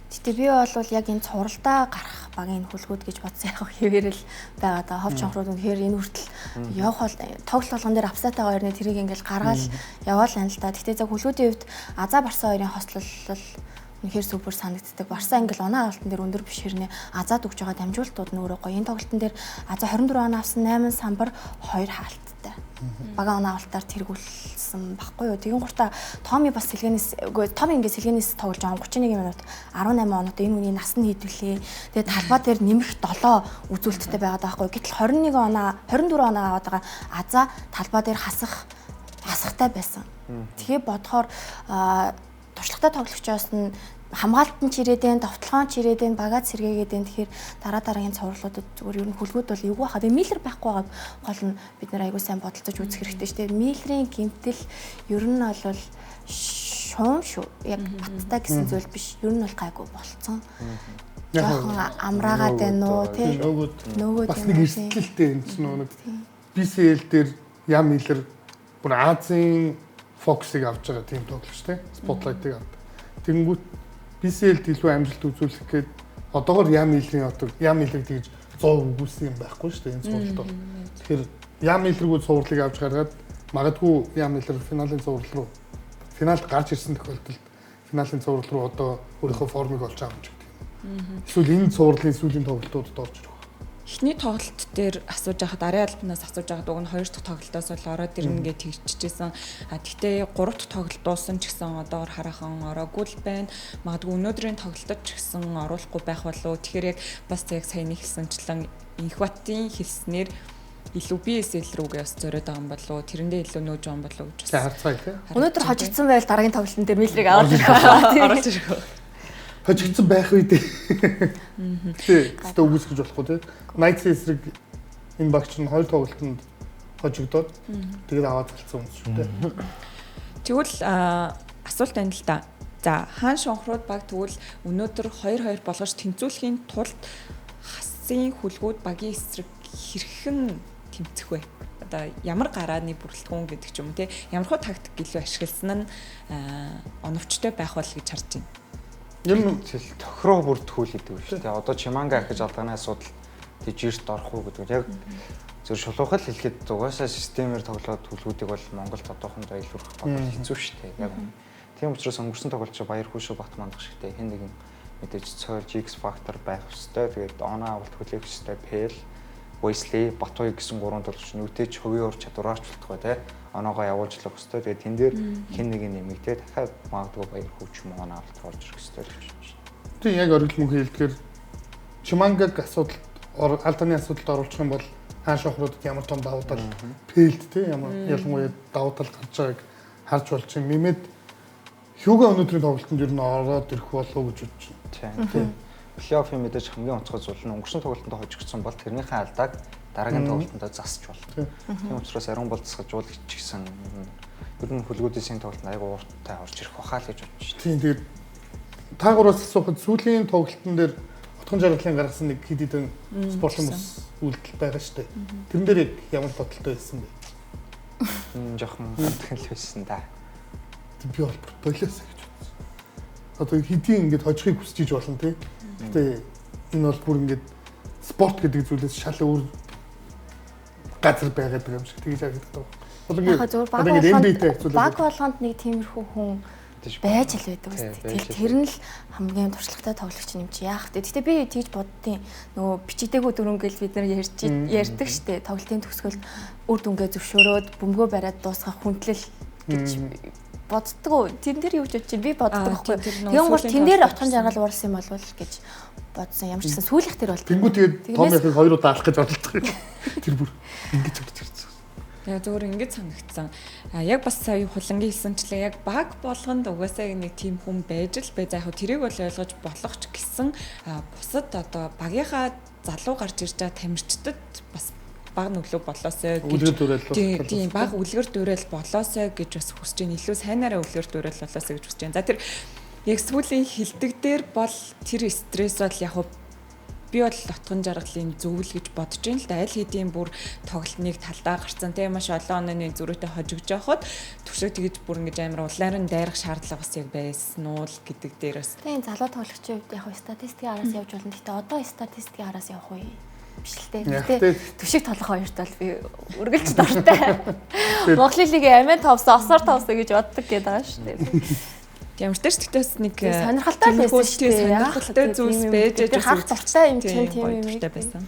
Гэтэ би бол яг энэ цувралдаа гарах багийн хүлгүүд гэж бодсон яг хэвээрэл байгаа даа. Хов чонхрууд үнэхээр энэ хүртэл явах бол тоглолт болгон дээр апсайтайгаа хоёрны тэрийг ингээл гаргаал яваал байна л да. Гэтэ зөв хүлгүүдийн хувьд Азаа Барса хоёрын хослол үнэхээр супер санагддаг. Барса ингээл оноо авалтан дээр өндөр биш хэрнээ Азаад өгж байгаа дамжуулалтууд нь өөрөө гоё. Энэ тоглолтын дээр Азаа 24 оноо авсан 8 самбар 2 хаалттай. Багаан оноо авалтаар тэргүүлсэн баггүй юу. Тэгэн гуртаа Томи бас сэлгэнээс үгүй Томи ингээд сэлгэнээс тоглож байгаа 31 минут 18 оноотой энэ хүний нас нь хэдвүлээ. Тэгээд талбай дээр нэмэх 7 үзүүлэлттэй байгаад байгаа байхгүй. Гэтэл 21 оноо 24 оноо аваад байгаа Азаа талбай дээр хасахтай байсан. Тэгэхээр бодохоор туршлагатай тоглогчоос нь хамгаалалт нь чирээд байна, довтлогоон чирээд байна, багаад сэргээгээд байна. Тэгэхээр дараа дараагийн цувралуудад зүгээр ер нь хүлгүүд бол эвгүй хаа. Тэгээ Миллер байхгүй байгаа гол нь бид нэр аягүй сайн бодолцож үзэх хэрэгтэй шүү дээ. Миллерийн гэмтэл ер нь бол шуум шүү. Яг баттай гэсэн зүйл биш. Ер нь бол гайгүй болцсон. Жохон амраагаад байна уу тий? Нөгөөд бас нэг эрсдэлтэй энэ чинь нэг BCL дээр Ям Миллер бүр Азийн фокусыг авч байгаа тийм тоглогч тий. Spotlight-ыг авдаг. Тэнгүүт BCL-д илүү амжилт үзүүлэх гээд одоогор Ям Миллерийн одоо Ям Миллерыг тэгж 100 өгүүлсэн юм байхгүй шүү дээ энэ цувралд бол. Тэгэхээр Ям Миллергүй цувралыг авч гаргаад магадгүй Ям Миллер финалийн цуврал руу финалд гарч ирсэн тохиолдолд финалийн цуврал руу одоо өөрийнхөө формыг олж авах юм гэдэг юм. Эсвэл энэ цувралын сүүлийн тоглолтуудад орж ирэх. Эхний тоглолт дээр асууж байхад арын албанаас асууж байхад уг нь хоёр дахь тоглолтоос бол ороод ирнэ гэж тэгчихсэн. А тэгтээ гурав дахь тоглолт дууссан ч гэсэн одоогор хараахан ороогүй л байна. Магадгүй өнөөдрийн тоглолтод ч гэсэн оруулахгүй байх болов. Тэгэхээр яг бас яг саяны хэлсэнчлэн Инхбатын хэлснээр илүү BSL рүүгээ бас зориод байгаа юм болов уу? Тэрэндээ илүү нөөж байгаа юм болов уу гэж бас харцгаая тий. Өнөөдөр хожигдсан байвал дараагийн тоглолтын дээр Миллерийг аваад ирэх байна. Оруулж ирэх. Хожигдсан байх үе дээ. Тий, өөртөө үгүйсгэж болохгүй тий. Knights эсрэг энэ багч нь хоёр тоглолтод хожигдоод тэгээд аваад залцсан юм шүү дээ. Тэгвэл асуулт байна л да. За, хаан шонхрууд баг тэгвэл өнөөдөр 2-2 болгож тэнцвүүлэхийн тулд хасын хүлгүүд багийн эсрэг хэрхэн тэмцэх вэ? Одоо ямар гарааны бүрэлдэхүүн гэдэг ч юм уу тий. Ямар хөө тактик илүү ашигласан нь оновчтой байх бол гэж харж байна. Ер нь тохироо бүртгүүл гэдэг үү шүү дээ. Одоо Чиманга ахиж алганы асуудал тийж эрт орох уу гэдэг. Яг зөв шулуухал хэлэхэд угаасаа системээр тоглоод хүлгүүдийг бол Монголд одоохондоо илүүрх бол хэцүү шүү дээ. Яг тийм учраас өнгөрсөн тоглолч Баяр хүүшүү Батмандах шигтэй хэн нэгэн Мэдээж цойлж X factor байх ёстой. Тэгээд оноо авалт хүлээх ёстой. Пэл, Wesley, Батуй гэсэн гурван тоглогч нүгтэйч хувийн ур чадвараар ч болтгой те. Оноогоо явуулжлах ёстой. Тэгээд тэн дээр хэн нэг нэмэгдээ дахиад магадгүй баяр хүүч юм оноо авалт орж ирэх ёстой гэж бодож байна. Тийм яг оргил мөнх хэлдгээр Чимангаг асуудал алдааны асуудалд оруулах юм бол хаан шохруудад ямар том давуу тал Пэлд те ямар ялангуяа давуу тал гарч байгааг харж болж байна. Нэмээд Хьюга өнөөдрийн тоглолтод ер нь ороод ирэх болов уу гэж бодож байна. Тийм. Плей-оффын мэдээж хамгийн онцгой зүйл нь өнгөрсөн тоглолтод хожигдсон бол тэрнийхээ алдааг дараагийн тоглолтод засч болно. Тийм учраас ариун бол засгажуулагч гэсэн ер нь хөлгүүдийн тоглолтод айгу ууртай орж ирэх бахаа л гэж бодож байна. Тийм тэгээд та гураас асуухад сүүлийн тоглолтын дээр Утган жаргалын гаргасан нэг хэд хэдэн спортын бүс үйлдэл байгаа шүү дээ. Тэрэн дээр яг ямар бодолтой байсан бэ? Жохон амтхан л байсан да. Би бол болоосаа гэж бодсон. Одоо хэдийн ингээд хожихыг хүсэж иж болно тий. Гэтэ энэ бол бүр ингээд спорт гэдэг зүйлээс шал өөр газар байгаад байгаа юм шиг тэгж харагддаг. Одоо ингээд баг болгонд нэг тиймэрхүү хүн байж л байдаг үстэй. Тэгэл тэр нь л хамгийн туршлагатай тоглогч юм чи яах вэ? Гэтэ би тэгж боддیں۔ Нөгөө бичигдээгүй дүрм гэл бид нар ярьдаг штэ. Тоглолтын төгсгөлд үр дүнгээ зөвшөөрөөд бөмбөгөө бариад дуусгах хүндлэл гэж боддгоо. Тэн дээр юу гэж бодчих би боддог байхгүй. Тэгэн гол тэн дээр Отгон жаргал уурсан юм болвол гэж бодсон. Ямар ч гэсэн сүүлийнх тэр бол. Тэнгүү тэгээд Том яхыг хоёр удаа алах гэж оролдох юм. Тэр бүр ингэж орж ирсэн. Яг зөвөр ингэж санагдсан. Яг бас сая хулангийн хэлсэнчлэн яг баг болгонд угаасаа нэг тийм хүн байж л бай. За яг тэрийг бол ойлгож болох ч гэсэн бусад одоо багийнхаа залуу гарч ирж байгаа тамирчдад бас баг нөлөө болоосой гэж тийм баг үлгэр дуурайл болоосой гэж бас хүсэж байна. Илүү сайнараа үлгэр дуурайл болоосой гэж хүсэж байна. За тэр яг сүүлийн хилдэг дээр бол тэр стресс бол яг би бол Отгон жаргалын зөв л гэж бодож байна л да. Аль хэдийн бүр тоглолтныг талдаа гарцсан тийм маш олон онооны зөрүүтэй хожигж явахад түшиг тэгж бүр ингэж амар улаан нь дайрах шаардлага бас яг байсан уу л гэдэг дээр бас. Тийм залуу тоглогчийн хувьд яг статистикийн араас явж болно. Гэтэ одоо статистикийн араас явах үе биш л дээ. Гэтэ түшиг толох хоёрт бол би үргэлж дуртай. Монголын лигийн амиа товсон, осоор товсон гэж боддог гэдэг байгаа шүү дээ. Ямар ч тэгтээ бас нэг сонирхолтой л байсан шүү дээ. Сонирхолтой зүйлс байж аж харах дуртай юм чинь тийм юм байсан.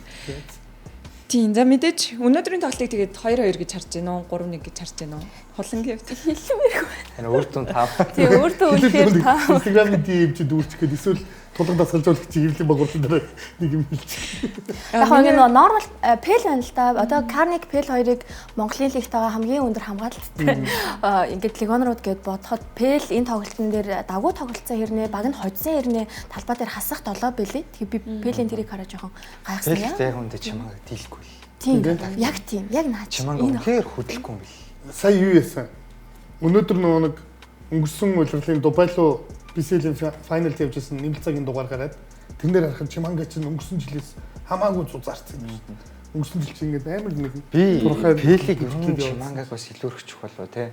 Тийм за мэдээж өнөөдрийн тоглолтыг тэгээд 2-2 гэж харж байна уу? 3-1 гэж харж байна уу? Хулангийн хувьд хэлмээргүй байна. Харин өөр дүн тав. Тийм өөр дүн үнэхээр тав. Instagram-ийн DM чи дүүрчих гээд эсвэл тулган дасгалжуулагч хэвлэлийн багуурлан дээр нэг юм хэлчих. Яг нэг нормал Пел байна л да. Одоо Карник Пел хоёрыг Монголын лигт байгаа хамгийн өндөр хамгаалалттай ингээд легионерууд гээд бодоход Пел энэ тоглолтын дээр давгүй тоглолцсон хэрнээ баг нь хоцсон хэрнээ талбай дээр хасах 7 бэлээ. Тэгэхээр би Пелийн тэрийг хараа жоохон гайхсан яа. Пел яг үндэ Чиманга дийлэхгүй л. Тийм яг тийм яг наач. Чиманга үнэхээр хөдлөхгүй юм бэл. Сая юу яасан? Өнөөдөр нөгөө нэг өнгөрсөн улирлын Дубай руу BCL-ийн файналд явж исэн нэмэлт цагийн дугаар гараад тэрэн дээр харахад Чиманга чинь өнгөрсөн жилээс хамаагүй зузаарсан юм шүү дээ. Өнгөрсөн жил чинь ингээд амар нэг би Пелийг ер нь Чимангаг бас илүүрхчих болов те.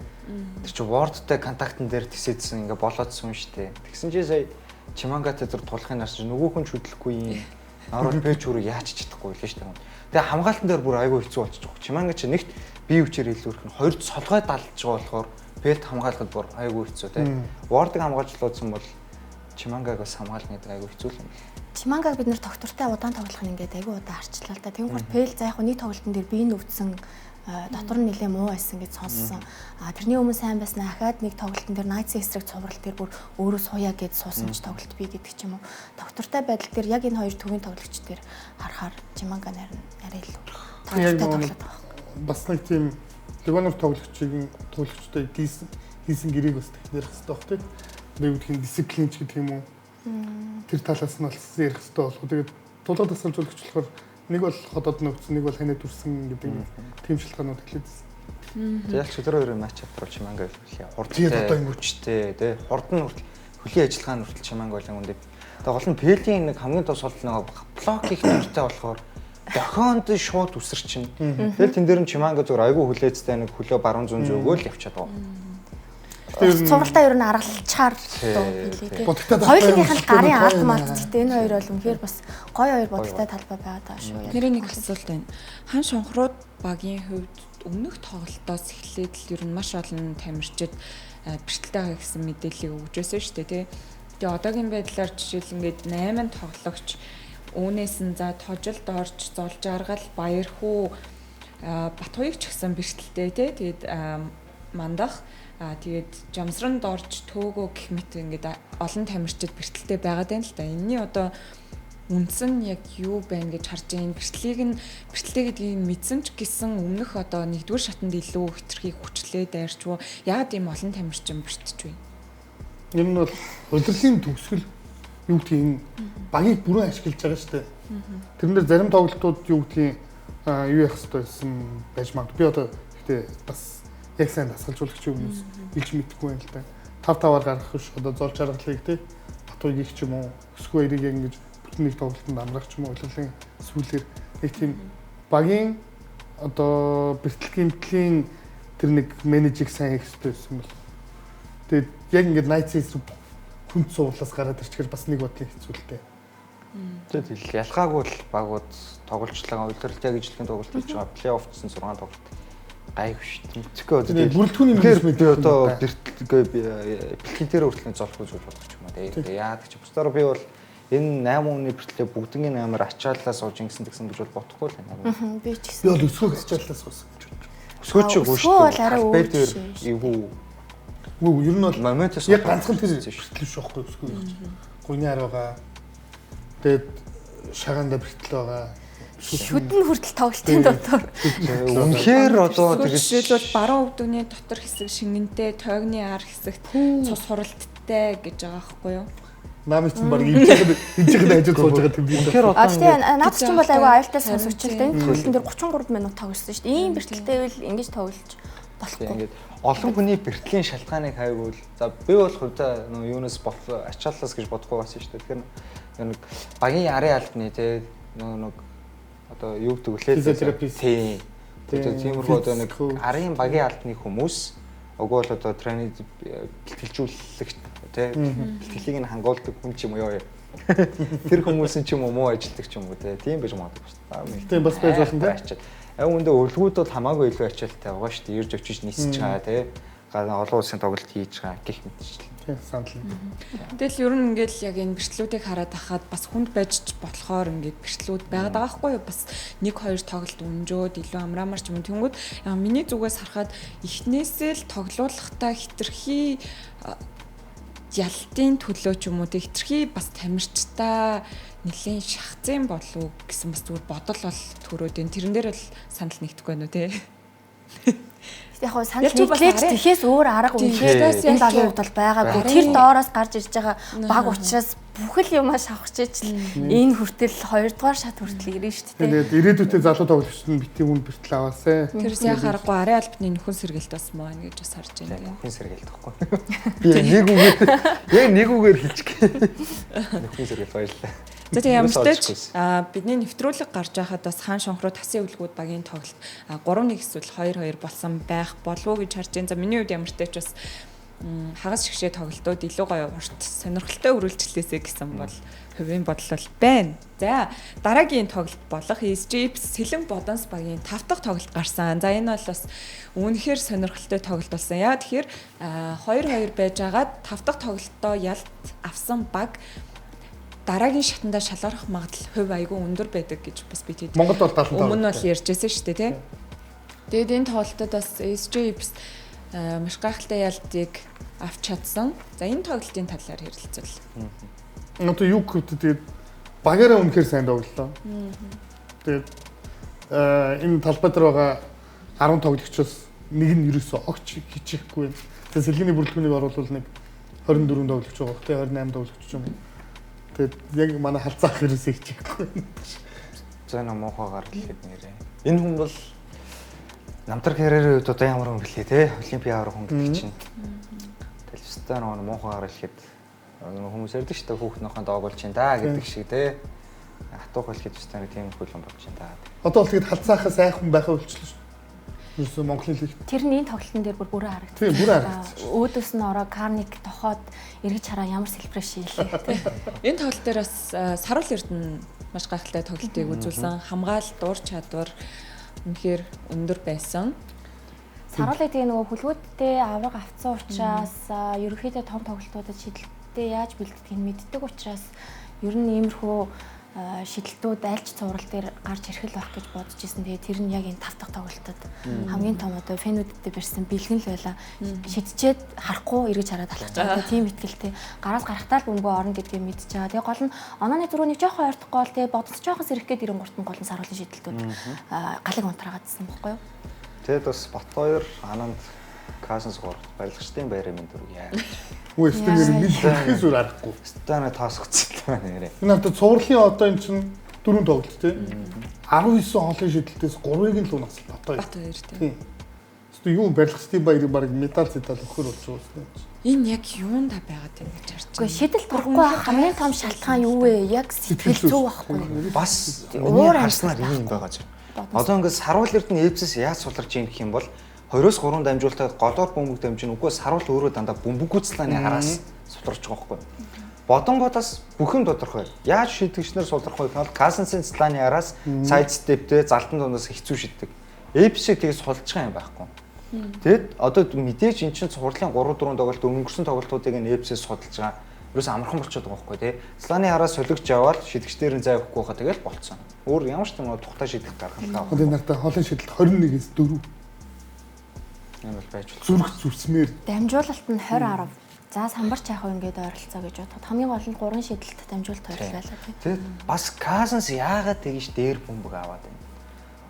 Тэр чинь Word-тай контактн дээр тисээдсэн ингээд болоодсон юм шүү дээ. Тэгсэн чинь сая Чимангатай зур тулахын нас чинь нөгөөх нь ч хөдлөхгүй юм. Нарвал Пэж хүрээ яаж ч чадахгүй лээ шүү дээ. Тэгээ хамгаалтан дээр бүр айгүй хэцүү болчих жоох. Чиманга чинь нэгт бие хүчээр илүүрх нь хоёрт солгой далж байгаа болохоор Пэлт хамгаалахад бүр айгүй хэцүү те. Word-ыг хамгаалж луудсан бол Чимангаг бас хамгаална гэдэг айгүй хэцүү юм. Чимангаг бид нэр тогтвортой удаан тоглох нь ингээд айгүй удаан харчлаа л да. Тэнгүүр Пэл за яг нэг тоглолтын дээр бие нүвдсэн дотор нь нэлээ муу байсан гэж сонссон. А тэрний өмнө сайн байсан ахаад нэг тоглолтын дээр Найтсын эсрэг цуврал дээр бүр өөрөө сууя гэж суусан ч тоглолт бий гэдэг ч юм уу. Тогтвортой байдал дээр яг энэ хоёр төвийн тоглогч дээр харахаар Чиманга нарай илүү тогтвортой тоглоод байгаа. Бас нэг тийм легионер тоглогчийг тоглогчтой хийсэн гэрээг бас ярих хэрэгтэй баг тийм. Одоо юу гэх юм дисциплин ч гэдэг юм уу. Тэр талаас нь бас ярих хэрэгтэй болох. Тэгээд тулгал дасгалжуулагч болохоор нэг бол ходоод нөвцөн, нэг бол ханаа дүрсэн гэдэг тийм шалтгаанууд эхлэдсэн. Тэгэл ч өдөр хоёрын матч апруу Чиманга хэлээ. Хурдтай одоо хүчтэй тий. Хурд нь хүртэл хөлийн ажиллагаа нь хүртэл Чиманга болон үндэ. Тэгээ гол нь Пелийн нэг хамгийн тус бол нэг блок хийх дуртай болохоор дохионд шууд үсэрчин. Тэгэл тэн дээр нь Чиманга зүгээр айгүй хүлээцтэй нэг хөлөө баруун зүүн зөөгөө л явчихад байгаа. Цувралтаа ер нь аргалчаар дуу билээ тий. Хоёулынх нь гарын алт малт гэхдээ энэ хоёр бол үнэхээр бас гоё хоёр бодолтой талбай байгаад байгаа шүү. Нэрээ нэг асуулт байна. Хан шонхрууд багийн хувьд өмнөх тоглолтоос эхлээд л ер нь маш олон тамирчид бэрхтэлтэй байгаа гэсэн мэдээллийг өгч байсан шүү дээ тий. Тэгээ одоогийн байдлаар жишээл ингээд 8 тоглогч үүнээс нь за Тожил Дорж, Зол Жаргал, Баярхүү, Батхуйг ч гэсэн бэртэлтэй тий. Тэгээд Мандах тэгээд Жамсран Дорж, Төөгөө гэх мэт ингээд олон тамирчид бэртэлтэй байгаад байна л да. Энийний одоо үндсэн нь яг юу байна гэж харж байна. Бэртлийг нь бэртлээ гэдгийг мэдсэн ч гэсэн өмнөх одоо нэгдүгээр шатанд илүү хитрхи хүчлээ дайрч уу. Яагаад ийм олон тамирчин бэртэж вэ? Энэ нь бол улирлын төгсгөл юу гэдгийг энэ багийг бүрэн ашиглаж байгаа шүү дээ. Тэрэн дээр зарим тоглолтууд юу гэдгийг юу яах хэрэгтэй байсан байж магадгүй. Би одоо гэхдээ бас яг сайн дасгалжуулагч хүмүүс илж мэдэхгүй байна л да. 5-5-аар гаргах биш одоо зол чаргалыг те Батуйгийг ч юм уу өсгөө эрийг ингэж бүтэн нэг тоглолтод амрах ч юм уу улирлын сүүлээр нэг тийм багийн одоо бэртэл гэмтлийн тэр нэг менежийг сайн хийх хэрэгтэй байсан бол тэгээд яг ингээд Knights хүнд суулаас гараад ирчихээр бас нэг бодлын хэцүү л дээ. Тэгээд ялгаагүй л багууд тоглолцлоо улиралт яг ижлэхэн тоглолт хийж байгаа. Плей-офф-сэн 6 тоглолт. Гайгүй шүү дээ. Мэдхгүй одоо Тэгээд бүрэлдэхүүний менежмент би одоо бэртэлгүй бэлтгэн дээр хүртэл золхгүй зүйл бодох юм аа. Тэгээд яадаг чи бусдаар би бол энэ 8 хүний бэртлээ бүгднийг амар ачааллаа сууж ингэсэн тэгсэн гэж бол бодохгүй л байна. Би ч гэсэн. Би бол өсгөөг ачааллаа суусан гэж бодож байна. Өсгөө чи үгүй шүү дээ. Арай өөр дээр эвгүй. Үгүй ер нь бол моментос яг ганцхан тэр бэртэл биш байхгүй өсгөө гэж. Гуйны хар байгаа. Тэгээд шагаанда бэртэл байгаа. Шүдэн хүртэл тоглолтын дотор. Үнэхээр одоо тэгэж жишээлбэл баруун өвдөгний дотор хэсэг шингэнтэй, тойгны ар хэсэгт цус хуралдтай гэж байгаа байхгүй юу? Намын чинь баг имжихэд ажил сууж байгаа тийм би. Үнэхээр одоо тэгээ наад чинь бол айгүй аюултай сонсогчлээ. Энэ тоглолтын дээр 33 минут тоглосон шүү дээ. Ийм бэртэлтэй байвал ингэж тоглож болохгүй. Ингээд олон хүний бэртлийн шалтгааныг хайгуул. За би бол хувьдаа нөө юунаас бол ачааллаас гэж бодохгүй байсан шүү дээ. Тэгэхээр нэг багийн арын албаны те нөө нэг одоо юу гэдэг вүлээ физиотерапист. Тийм. Одоо тиймэрхүү одоо нэг арын багийн албаны хүмүүс уг бол одоо тренинг бэлтгэлжүүлэгч те бэлтгэлийг нь хангуулдаг хүн ч юм уу ёо. Тэр хүмүүс нь ч юм уу муу ажилтдаг ч юм уу те тийм байж магадгүй шүү дээ. Тийм бас байж болно те. Яг үүндээ өвлгүүд бол хамаагүй илүү ачаалттай байгаа шүү дээ. Ирж очиж нисэж байгаа те. Олон улсын тоглолт хийж байгаа гэх мэтчлэн. Тийм санал. Тэгэл ер нь ингээл яг энэ бэртлүүдийг хараад ахад бас хүнд байж болохоор ингээд бэртлүүд байгаад байгаа байхгүй юу? Бас 1 2 тоглолт өнжөөд илүү амраамар ч юм уу. Тэнгүүд миний зүгээс харахад эхнээсээ л тоглуулахдаа хитрхи ялтын төлөө ч юм уу тэг хитрхи бас тамирчтай нэлийн шахацын болов гэсэн бас зүгээр бодол бол төрөөд энэ тэрэн дээр л санал нэгдэхгүй байна уу те. Яг хоо санал нэгдлээч тэхээс өөр арга үнэхээр энэ багийн хувьд бол байгаагүй. Тэр доороос гарч ирж байгаа баг учраас бүхэл юмаа шавхчихж л энэ хүртэл хоёрдугаар шат хүртэл ирнэ шүү дээ. Тэгээд ирээдүйдээ залуу тоглогчид нь бити үн бэртэл аваасай. Тэрс яхаа аргагүй арын албаны нөхөн сэргэлт бас муу байна гэж бас харж байна. Нөхөн сэргэлт гэхгүй. Би яг нэг үгээр хэлчих. Нөхөн сэргэлт баярлалаа. За тэгээ ямар ч тач бидний нэвтрүүлэг гарч байхад бас хаан шонхруу тасын өвлгүүд багийн тоглолт 3-1 эсвэл 2-2 болсон байх болов уу гэж харж байна. За миний хувьд ямар ч тач бас хагас шигшээ тоглолтууд илүү гоё урт сонирхолтой үргэлжлээсэй гэсэн бол хувийн бодол бол байна. За дараагийн тоглолт болох SG Сэлэн Бодонс багийн 5 дахь тоглолт гарсан. За энэ бол бас үнэхээр сонирхолтой тоглолт болсон. Яа тэгэхээр 2-2 байж агаад 5 дахь тоглолтоо ялт авсан баг дараагийн шатандаа шалгарах магадлал хувь айгүй өндөр байдаг гэж бас би тэд Монголд бол 75. Өмнө нь бол ярьжсэн шүү дээ тий. Тэгээд энэ тоглолтод бас SJ маш гайхалтай ялтыг авч чадсан. За энэ тоглолтын талаар ярилцвал. Одоо юу гэвэл тэгээд багаараа үнэхээр сайн тоглолоо. Тэгээд энэ талбай дээр байгаа 10 тоглогчоос нэг нь ерөөсөө огч хичээхгүй юм. Тэгээд сэлгээний бүрэлдэхүүнийг оруулвал нэг 24 тоглогч байгаа бох тий 28 тоглогч юм. Тэгээд яг манай халцаах ерөөсөө хичээхгүй. За нөө муухай гарлал нэрээ. Энэ хүн бол Намтар карьерийн үед одоо ямар хүн гэлээ те Олимпийн аврах хүн гэдэг чинь. Тэгэл өстой нөгөө муухай гар ирэхэд хүмүүс ярьдаг шүү дээ хүүхнийхэн доог болж чинь да гэдэг шиг те. Хатуух хэлэхэд өстой нэг тийм хөл юм болж чинь да. Одоо бол тэгэд халцаахаа сайхан хүн байхаа болчихлоо шүү. Ерөөсөө Монголын лигт. Тэр нь энэ тоглолтын дээр бүр бүрэн харагдсан. Тийм бүрэн харагдсан. Өөдөөс нь ороо Карник тохоод эргэж хараа ямар селебрэшн хийлээ те. Энэ тоглолт дээр бас Саруул Эрдэнэ маш гайхалтай тоглолтыг үзүүлсэн. Хамгаалалт, ур чадвар үнэхээр өндөр байсан. Саруулыг тэгээ нөгөө хүлгүүдтэй авраг авцсан учраас ерөнхийдөө том тоглолтуудад шийдэлтэй шидэлтээ яаж бэлддгийг мэддэг учраас ер нь иймэрхүү шидэлтүүд альч цуврал дээр гарч ирэх л байх гэж бодож исэн. Тэгээ тэр нь яг энэ 5 дахь тоглолтод хамгийн том одоо фэнүүдэд барьсан бэлгэн л байла. Шидчээд харахгүй эргэж хараад алхаж байгаа. Тийм итгэлтэй. Гараас гарахтаа л бөмбөгөө орно гэдгийг мэдчихэж байгаа. Тэгээ гол нь онооны зөрүүнийг жоохон ойртохгүй бол тэгээ бодолц жоохон сэрэх гээд 93-т нь гол нь саруулын шидэлтүүд галыг унтраагаадсан байхгүй юу? Тэгэд бас Батбаяр Ананд Казанс 3 барилгачдын байраа минь дөрөв яа. Үгүй өстө нэр мэдхэхээс өөр аргагүй. Станаа таасгацсан нэрээ. Энэ надад цувралын одоо эн чинь 4 тоглолт тий. 19 хоолын шидэлтээс 3-ыг нь л унагсал Батбаяр. Батбаяр тий. Өстө юу барилгачдын баярыг баг медаль зэдал өгөхөр болж байгаа юм. Энэ яг юунда байгаад юм гэж харж байна. Үгүй шидэлт орохгүй байх хамгийн том шалтгаан юу вэ? Яг сэтгэл зүй байхгүй. Бас уур харснаар юм байгаа ч. Одоо ингээд саруул эрдэнэ Эвзэс яаж суларч ийм гэх юм бол 23 дамжуултаад голоор бөмбөг дамжина. Үгүй саруул өөрөө дандаа бөмбөгүүцлээний араас суларч байгаа байхгүй. Бодонгоодаас бүх юм тодорхой. Яаж шийдэгчнэр сулрах вэ гэвэл Казансын цлааны араас сайд стептэй залтан дундаас хэцүү шиддэг. Эпсийг тэгж сулж байгаа юм байхгүй. Тэгэд одоо мэдээж эн чинь цувралын 3-4 тоглолт өнгөрсөн тоглолтуудыг нь Эпсээс судалж байгаа. Ерөөс амархан болчиход байгаа байхгүй тий. Цлааны араас солигч яваал шидэгчдэр нь зай өгөхгүй байхаа тэгэл болцсон. Өөр ямар ч юм тухтай шийдэх гаргалгаа. Одоо нартай хоолын шидэлт 21-ээс 4. Энэ бол байж болох. Зүрх зүрсмээр. Дамжуулалт нь 20 10. За самбарч яах вэ ингээд ойролцоо гэж бодоход хамгийн гол нь 3 шидэлт дамжуулалт хоёрлаа тий. Тэгэд бас Казанс яагаад тэгж дээр бөмбөг аваад байна?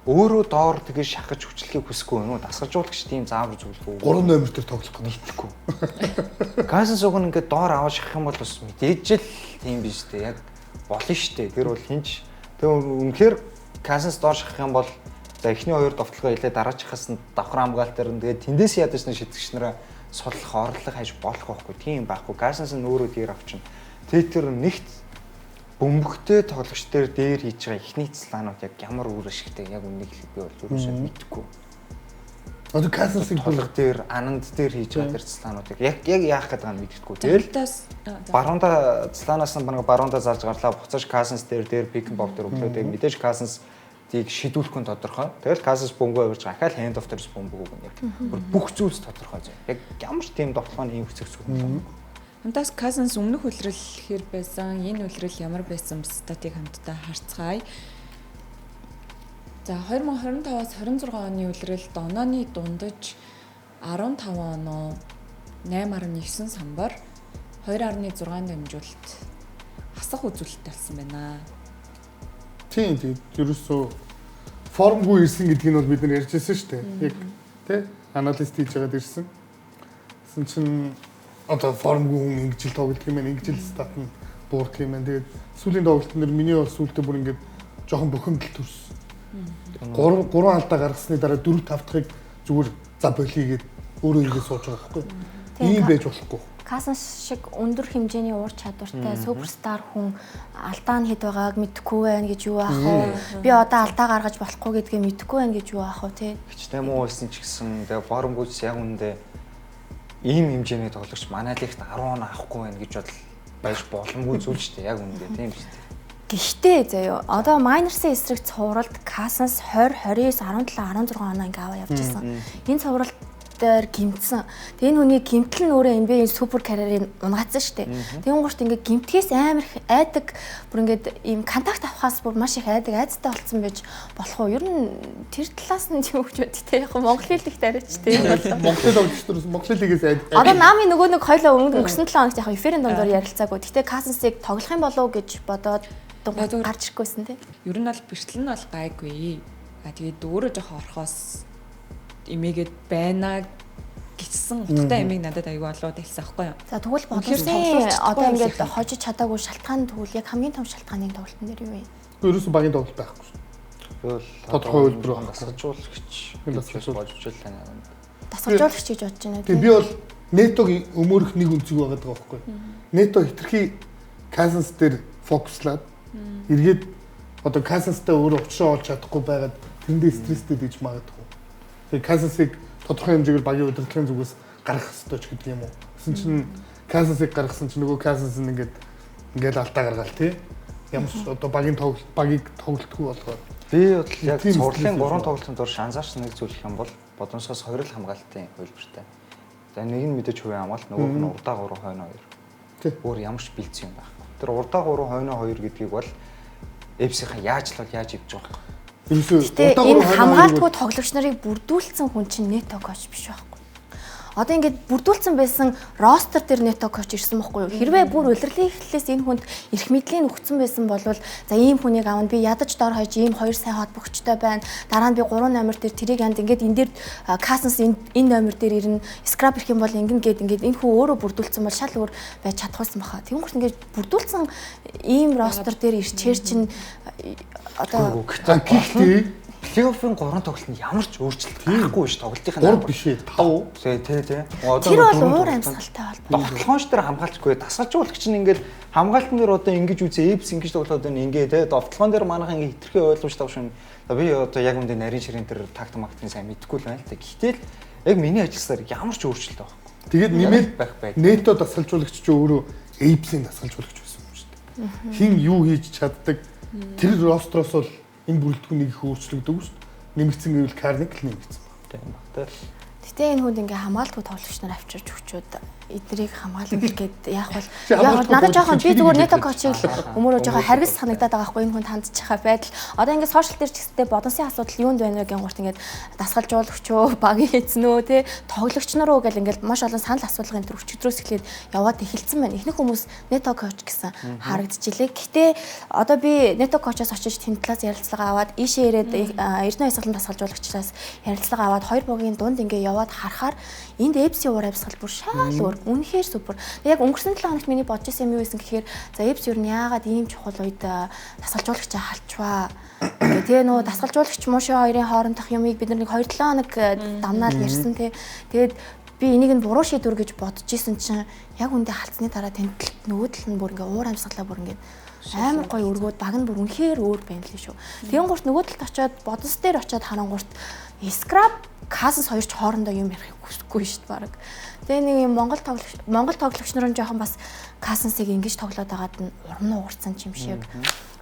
Өөрөө доор тэгж шахаж хүчлэхийг хүсэхгүй юм уу? Дасгалжуулагч тийм заавар зөвлөх үү? 3 номер дээр тоглох гэдэг. Нийтлэхгүй. Казанс уг нь ингээд доор аваад шахах юм бол бас мэдээж л тийм биш үү? Яг болно шүү дээ. Тэр бол хинч тэг үнэхээр Казанс доор шахах юм бол за эхний хоёр довтлогоо илээ дараачихаас нь давхар хамгаалт дээр нь тэгээд тэндээс ядаж нэг шидэгч нараа судлах орлого хайж болох байхгүй тийм байхгүй. Казанс нь өөрөө дээр авчна. Тэгээд тэр нэгт бөмбөгтэй тоглогч дээр дээр хийж байгаа эхний цлаанууд яг ямар үр ашигтай яг үннийг л би бол юусоо мэдэхгүй. Одоо Казансыг толго дээр ананд дээр хийж байгаа тэр цлаануудыг яг яах гээд байгааг нь мэдэхгүй. Тэгэл баруунда цлаанаас нь баруунда залж гарлаа буцааж Казанс дээр пик боб дээр өглөө тэгээд мэдээж Казанс тийг шидүүлэхгүй нь тодорхой. Тэгэл Казанс бөмбөгөө авирч ахаал хенд оф дээрс бөмбөг өгнө. Яг бүх зүйлс тодорхой зөө. Яг ямар ч тийм довтлогооны ийм хэцүү зүйл. Хамтаас Казанс өмнөх үлрэл хэр байсан, энэ үлрэл ямар байсан статыг хамтдаа харцгаая. За 2025-аас 26 оны үлрэлд онооны дундаж 15 оноо 8.9 самбар 2.6 дамжуулалт хасах үзүүлэлттэй болсон байна. Тийм тийм ерөөсөө формгүй ирсэн гэдгийг нь бол бид нар ярьж байсан шүү дээ. Яг тий аналист хийж байгаад ирсэн. Тэгсэн чинь одоо формгүй хүн ингэж л тоглолт юм байна, ингэж л стат нь буурдаг юм байна. Тэгээд сүүлийн тоглолтын дээр миний бол сүүлдээ бүр ингэж жоохон бухимдал төрсөн. 3 алдаа гаргасны дараа 4 5 дахыг зүгээр за болиё гэд өөрөө ингэж сууж байгаа байхгүй. Ийм байж болохгүй. Казанс шиг өндөр хэмжээний уур чадвартай суперстар хүн алдаа нь хэд байгааг мэдэхгүй байна гэж юу аах вэ? Би одоо алдаа гаргаж болохгүй гэдгийг мэдэхгүй байна гэж юу аах вэ те? Хичнээн муу байсан ч гэсэн тэгээ формгүйц яг үүндээ ийм хэмжээний тоглогч манай лигт 10 он авахгүй байна гэж бодол байж боломгүй зүйл шүү дээ. Яг үүндээ тийм шүү дээ. Гэхдээ заяо одоо Майнерсын эсрэг цувралд Казанс 20, 29, 17, 16 оноо ингээ аваа явж исэн. Энэ цувралд дээр гимтсэн. Тэгээ энэ хүний гимтэл нь өөрөө NBA-ийн супер карьерийг унгаацсан шүү дээ. Тэгэн гурт ингээ гимтгэхээс амар их айдаг, бүр ингээд ийм контакт авахаас бүр маш их айдаг, айцтай болцсон байж болох уу? Ер нь тэр талаас нь юм өгч бод те. Яг Монголын лигт арайч те. Монголын тоглогч нар Монголын лигээс айд. Одоо намын нөгөө нэг хоёлоо өнгөрсөн 7 хоногт яг эфирийн дундуур ярилцаагүй. Гэтэ Казансыг тоглох юм болов уу гэж бодоод гарч ирэхгүйсэн те. Ер нь бол бэртэл нь бол гайгүй. А тэгээд өөрөө жоохон орхоос эмээгээд байна гэсэн утгатай эмийг надад аягүй олоод хэлсэн аахгүй юу. За тэгвэл боломжтой одоо ингээд хожиж чадаагүй шалтгаан тэгвэл яг хамгийн том шалтгааны тоглолтын дээр юу вэ? Ерөөсөн багийн тоглолт байхгүй шүү. Тэгвэл тодорхой үйлдвэр дасгалжуулагч гэж бодож байна. Дасгалжуулагч гэж бодож байна тийм. Би бол Нетогийн өмөрөх нэг өнцөг байгаад байгаа байхгүй. Нето хитрхи Казанс дээр фокуслаад эргээд одоо Казанстай өөрөө учраа олж чадахгүй байгаад тэрэндээ стресстэй дэж магадгүй. Тэгээ Казансыг тодорхой хэмжээгээр багийн удирдлагын зүгээс гаргах ёстой ч гэдэг юм уу. Тэгсэн чинь Казансыг гаргасан чинь нөгөө Казанс нь ингээд алдаа гаргаал тий. Ямар ч одоо багийн тоглолт багийг тоглолтгүй болгоод. Би бол яг цувралын 3 тоглолтын турш анзаарсан нэг зүйл гэх юм бол Бодонсоос 2 л хамгаалтын хувилбартай. За нэг нь мэдээж хувийн хамгаалт, нөгөөх нь урдаа 3 хойно 2. Өөр ямар ч бэлдсэн юм байхгүй. Тэр урдаа 3 хойноо 2 гэдгийг бол Эпсийнхаа яаж л бол яаж ивж байгаа юм. Гэтэ энэ хамгаалтгүй тоглогч нарыг бүрдүүлсэн хүн чинь Нето коуч биш байхгүй. Одоо ингээд бүрдүүлсэн байсан ростер дээр Нето коуч ирсэн бохгүй юу? Хэрвээ бүр улирлын эхлэлээс энэ хүнд эрх мэдлийн өгсөн байсан бол за ийм хүнийг авна, би ядаж дор хаяж ийм хоёр сайн холбогчтой байна. Дараа нь би 3 номер дээр тэрийг анд ингээд энэ дээр Касенс энэ номер дээр ирнэ. Скраб ирэх юм бол ингэн гээд ингээд энэ хүн өөрөө бүрдүүлсэн бол шал өөр байж чадахгүйсэн баха. Тэгүн гурт ингээд бүрдүүлсэн ийм ростер дээр ирчээр чинь одоо гэхдээ плей-оффын 3 тоглолтод ямар ч өөрчлөлт гарахгүй ш тоглолтын 3 биш ээ 5. Тий. Одоо тэр бол уур амьсгалтай холбоотой. Тоглохоонч дээр хамгаалцгүй дасгалжуулагч нь ингээд хамгаалтан дээр одоо ингэж үзээ Эпс ингэж тоглоод байна ингээ те довтлогоон дээр манайхан ингээ хитрхи ойлгомжтой авшин. Би одоо яг үндэ нарийн ширийн тэр такт мактын сайн мэдэхгүй л байна л та. Гэтэл яг миний ажилласаар ямар ч өөрчлөлт байхгүй. Тэгээд нэмээд Нето дасгалжуулагч чи өөрөө Эпсийн дасгалжуулагч байсан юм шүү дээ. Хин юу хийж чаддаг тэр ростроос бол энэ бүрэлдэхүүн нэг их өөрчлөгдөв шүү дээ. Нэмэгдсэн гэвэл Карник л нэмэгдсэн байна. Тийм баг тий. Гэтэ энэ хүнд ингээ хамгаалтгүй тоглогч нар авчирч өгчөөд эднийг хамгаална гээд яах вэ? Яг надад жоохон би зүгээр Нето коучийг өмөрөө жоохон харгас санагдаад байгаа хгүй энэ хүнд хандчихаа байдал. Одоо ингээ сошиал дээр ч гэсэнтэй бодонсын асуудал юунд байна вэ гэн гурт ингээд дасгалжуулагч уу, багийн эзэн үү, тэ тоглогч нар уу гэл ингээд маш олон санал асуулгын төр өчигдрөөс эхлээд яваад эхэлсэн байна. Эхнийх хүмүүс Нето коуч гэсэн харагдчихлээ. Гэтэ одоо би Нето коучоос очиж тэнд талаас ярилцлага аваад ийшээ ирээд Эрдэнэ баясгалан дасгалжуулагчдаас ярилцлага аваад хоёр бугийн дунд ингээ яваад харахаар энд Эпси уур амьсгал бүр шал өөр. Үнэхээр супер. Яг өнгөрсөн 7 хоногт миний бодож исэн юм юу байсан гэхээр за Эпс юу нь яагаад ийм чухал үед дасгалжуулагчаа халчваа. Ингээ тэгээ нөө дасгалжуулагч мууши хоёрын хоорондох юмыг бид нэг 2-7 хоног дамнаад ярьсан тий. Тэгээд би энийг нь буруу шийдвэр гэж бодож исэн чинь яг үндэ халцсны дараа тэнд нөгөө тал нь бүр ингээ уур амьсгалаа бүр ингээ амар гоё өргөөд баг нь бүр үнэхээр өөр байна л шүү. Тэгэн гурт нөгөө талд очиод бодос дээр очиод харангуурт Скраб Касенс хоёр ч хоорондоо юм ярихыг хүсэхгүй шүү дээ баг. Тэгээ нэг юм Монгол тоглогч нар нь жоохон бас Касенсыг ингэж тоглоод байгаад нь урам нь уурсан юм шиг.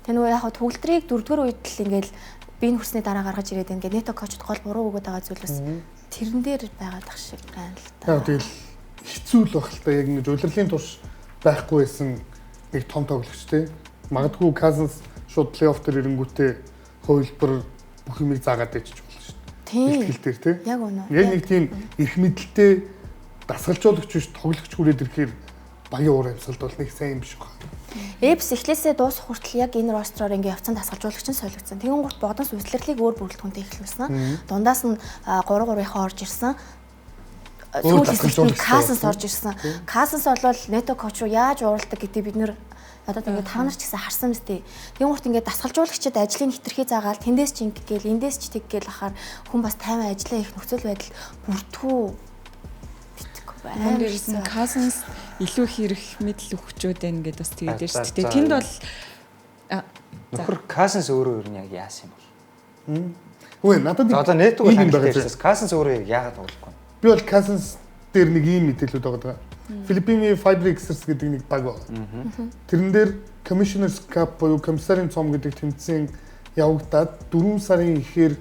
Тэгээ нөгөө яг хаа төгөлдрийг дөрөвдүгээр үед л ингээл би энэ хүрсний дараа гаргаж ирээд ингээд Нето коучд гол буруу өгöd байгаа зүйл бас тэрэн дээр байгаад ах шиг байна л та. Яг тэгэл хэцүү л баг л та яг ингэж улирлын турш байхгүй байсан нэг том тоглогч те. Магадгүй Касенс шууд плей-офф дээр ирэнгүүтээ хувилбар бүх юмыг заагаад ичж болно шүү дээ. Ихтгэл дээр те. Яг үнэ. Яг нэг тийм эрх мэдэлтэй дасгалжуулагч биш тоглогч хүрээд ирэхээр багийн уур амьсгалд бол нэг сайн юм биш байна. Эпс эхлээсээ дуусах хүртэл яг энэ ростроор ингээ явцсан дасгалжуулагч нь солигдсон. Тэгэн гурт бодонс үйлчлэрлийг өөр бүрэлдэхүүнтэй эхлүүлсэн. Дундаас нь 3-3-ийнхаа орж ирсэн. Сүүл хэсэгт Касенс орж ирсэн. Касенс бол Нето коуч руу яаж ууралдаг гэдгийг бид нэр одоо ингээд та нар ч гэсэн харсан мэт. Тэгэн гурт ингээд дасгалжуулагчид ажлыг хитрхи заагаал тэндээс ч ингэ гээл эндээс ч тэг гээл ахаар хүн бас тайван ажиллаа их нөхцөл байдал бүртгүү битггүй байна. Мөн дээрээс нь Касенс илүү хэрэг мэдл өгчөөд байна гэдээ бас тэгээд байна шүү дээ. Тэнд бол нөхөр Касенс өөрөө ер нь яг яасан юм бол. Үгүй надад одоо Нетог юм байгаа. Касенс өөрөө яг яагаад тоглохгүй. Би бол Касенс дээр нэг ийм мэдээлүүд байгаа. Филиппиний Fiber Xers гэдэг нэг баг байна. Тэрэн дээр Commissioner's Cup буюу комиссарын цом гэдэг тэмцээн явагдаад 4 сарын ихээр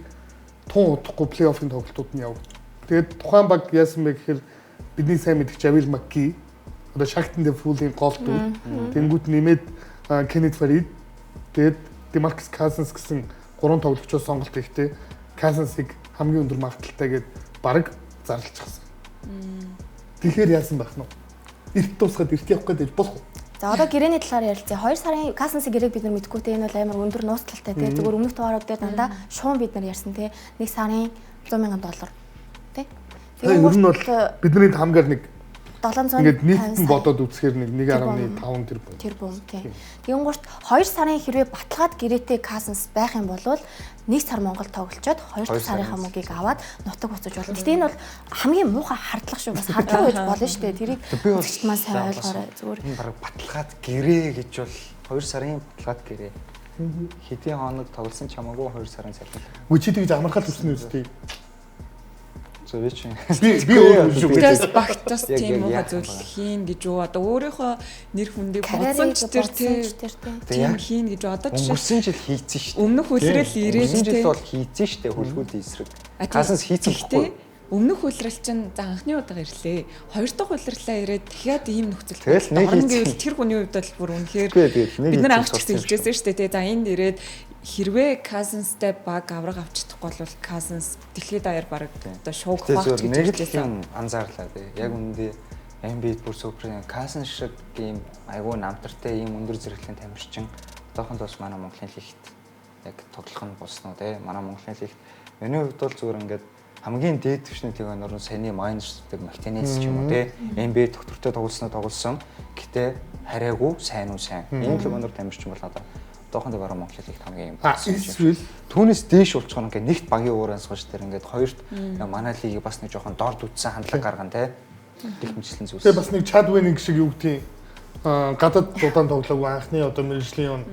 тун удахгүй плей-оффын тоглолтууд нь явагдав. Тэгээд тухайн баг яасан бэ гэхээр бидний сайн мэдих Javil McGee одоо Shaqtin the Fool-ийн гол дүр. Тэнгүүт нэмээд Kenneth Faried тэгээд DeMarcus Cousins гэсэн 3 тоглогчоос сонголт хийхдээ Cousins-ыг хамгийн өндөр магадлалтай гээд бараг зарлчихсан. Тэгэхээр яасан байх нь вэ? Эрт дуусгаад эрт явах гэдэг болох уу? За одоо гэрээний талаар ярилцъя. 2 сарын Касенсийн гэрээг бид нар мэдгүй те энэ бол амар өндөр нууц талтай те. Зүгээр өмнөх дугаарууд дээр дандаа шуун бид нар ярьсан те. 1 сарын $100,000 те. Тэгэхээр ер нь бол бидний хамгаар нэг 750 ингээд нийтэн бодоод үзэхээр нэг 1.5 тэрбум. Тэрбум тий. Тэгэн гурт 2 сарын хэрвээ баталгаад гэрээтэй Касенс байх юм бол 1 сар Монгол тоглолцоод 2 дахь сарынхаа мөнгийг аваад нутаг буцаж болно. Гэтэ энэ бол хамгийн муухай хардлага шүү. Бас хардлага байж болно шүү дээ. Тэрийг үзэгчд маань сайн ойлгоорой. Зүгээр. Энэ баг баталгаад гэрээ гэж бол 2 сарын баталгаад гэрээ. Хэдийн хоног тоглосон ч хамаагүй 2 сарын цалин. Үгүй чи тэгж амархал үснэ үстэй. За би чи. Би өөр шүү. Тэгээс багт бас тийм муухай зүйл хийн гэж юу одоо өөрийнхөө нэр хүндийг бодсон ч тэр тийм хийн гэж одоо жишээ. Өнгөрсөн жил хийцэн шүү. Өмнөх үлрэл ирээд тийм. Өнгөрсөн жил бол хийцэн шүү дээ хүлгүүд эсрэг. Касенс хийцэн гэхгүй. Өмнөх улирал чинь за анхны удаа ирлээ. Хоёр дахь улирлаа ирээд дахиад ийм нөхцөл Тэгэл нэг орно гэвэл тэр хүний хувьд бол бүр үнэхээр Үгүй, тэгэл нэг бид нар анх хийцэн ч гэсэн сурсан хэлжсэн шүү дээ. Тэ за энд ирээд хэрвээ Cousins-тай баг авраг авч чадахгүй бол Cousins дэлхийд даяар баг одоо шуугах Гэтэ байх зүгээр гэж нэг л хэлжсэн. юм анзаарлаа тий. Яг үнэндээ Embiid бүр супер Cousins шиг ийм айгүй намтартай ийм өндөр зэрэглэлийн тамирчин одоохондоо бас манай Монголын лигт яг тоглох нь болсон уу тий. Манай Монголын лигт миний хувьд бол зүгээр ингээд хамгийн дээд түвшний легионер нь саяны Miners-дэг Мартинес ч юм уу тий. Embiid доктортой тоглосноо тоглосон. Гэтэ харайгүй сайн уу сайн. Ийм легионер тамирчин бол одоо одоохондоо бараг Монголын лигт хамгийн юм. Эсвэл Түүнээс дээш болчихно ингээд нэгт багийн уур амьсгалч тэр ингээд хоёрт манай лигийг бас нэг жоохон дорд үтсэн хандлага гаргана те. Гэх мэтлэн зүйлс. тэгээ бас нэг Chad Winning шиг юу гэдгийг гадаад удаан тоглоогүй анхны одоо мэрэгжлийн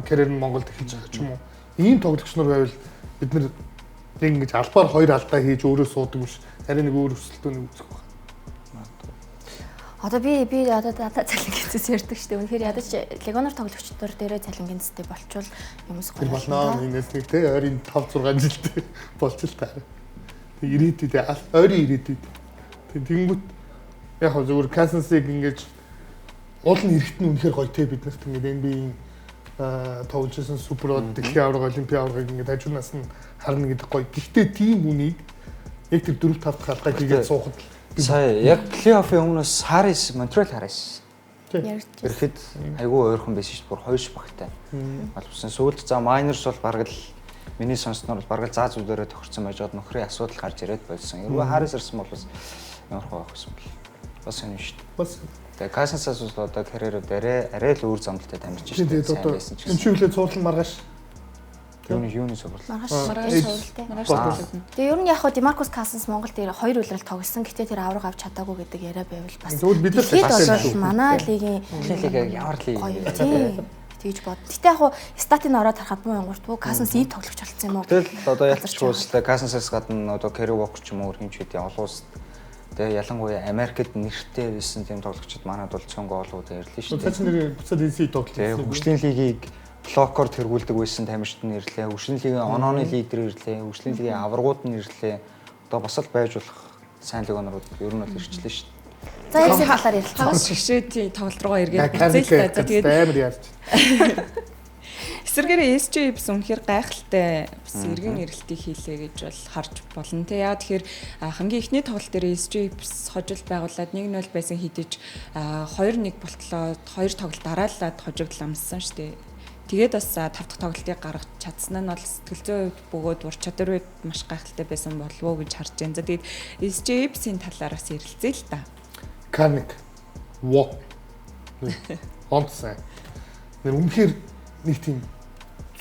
карьер нь Монголд эхэлж байгаа ч юм уу. Ийм тоглогч нар байвал бид нар яг ингэж албаар хоёр алдаа хийж өөрөө суудаг биш. Харин нэг өөр өрсөлдөөнийг үүсгэх байх. Одоо би одоо дандаа цалингийн цэс ярьдаг шүү дээ. Үнэхээр ядаж легионер тоглогчдор дээрээ цалингийн цэстэй болчвол юмс Тэр гоё. болно нэгнээс нэг те ойрын 5 6 жилд болж л таараа. Тэг ирээдүйд ойрын ирээдүйд. Тэг тэнгүүт яг хөө зүгээр Cousins-ыг ингэж уул нь эрэхт нь үнэхээр гоё те бид нарт ингээд NBA-ийн тоглож байсан супер од дэлхийн аварга олимпийн аваргыг ингээд хажуунаас нь харна гэдэг гоё. Гэхдээ тийм үнийг яг тэр 4 5 дахь алдаа хийгээд суухад л Сая яг плей-оффын өмнөөс Харрис, Монтрел Харрис Ярьж. ирэхэд айгүй ойрхон байсан шүү дээ. Бүр хоёр багтай. Боловсон. Сүүлд за Miners бол бараг л миний сонссноор бол бараг л заа зүлээрээ тохирсон байж байгаад нөхрийн асуудал гарч ирээд болсон. Хэрвээ Харрис ирсэн бол бас ямар хөө байх байсан бол. Бас сонин шүү дээ. бас Тэгээ Cousins-аас бол одоо карьерүүд арай л өөр замналтай тамирчин шүү тэгээд дээ. Сайн одоо байсан ч энэ гэсэн. чи үлээ цуурлан маргааш Юуны суурал. Маргааш Маргааш сурвалтай. Маргааш Батар. тоглоно. Тэгээ ер нь яг хоо Демаркус Касенс Монгол дээр хоёр улирал тоглосон. Гэтэ тэр авраг авч чадаагүй гэдэг яриа байвал бас. Тэгвэл бид нар Дэлхийд бас бол шүү. манай лигийн Монголын лиг яг ямар лиг гоё юм бэ? тийм тэгж бод. Гэтэ яг хоо статын ороод харахад муу янгуртгүй Касенс ийм тоглогч болсон юм уу? Тэгэл одоо Газарч ялч уустай Cousins-аас гадна одоо Kerry Walker ч юм уу хин ч хэдий олон улсад тэгээ ялангуяа Америкт нэртэй байсан тийм тоглогчид манад бол цөөнгөө олон удаа ирлээ шүү Цаа дээ. чи нэр буцаад NC тоглож Тэгээ хөгжлийн лигийг блокоор тэргүүлдэг байсан тамирчид нь ирлээ. Хөгжлийн лигийн онооны лиг дээр ирлээ. Хөгжлийн лигийн аваргууд нь ирлээ. Одоо бас л байж болох сайн лигонорууд ер нь бол ирчлээ шүү дээ. За яг энэ талаар ярилцгаа. Хагас шигшээ тий тоглолт руугаа эргээд буцъя л та. За тэгээд амар ярьж. Эсвэргээрээ SJ бас үнэхээр гайхалтай бас эргэн эрэлтийг хийлээ гэж бол харж болно те. Яа тэгэхээр хамгийн эхний тоглолт дээр SJ бас хожил байгуулад 1-0 байсан хэдий ч 2-1 болтлоо хоёр тоглолт дараалаад хожигдол амссан шүү дээ. Тэгээд бас 5 дахь тоглолтыг гаргаж чадсан нь бол сэтгэл зүйн хувьд бөгөөд ур чадвар үед маш гайхалтай байсан болов уу гэж харж байна. За тэгээд SJ Ipsийн талаар бас ярилцъя л та. Карник. Во. Онцсон. Нэр үнэхээр нэг тийм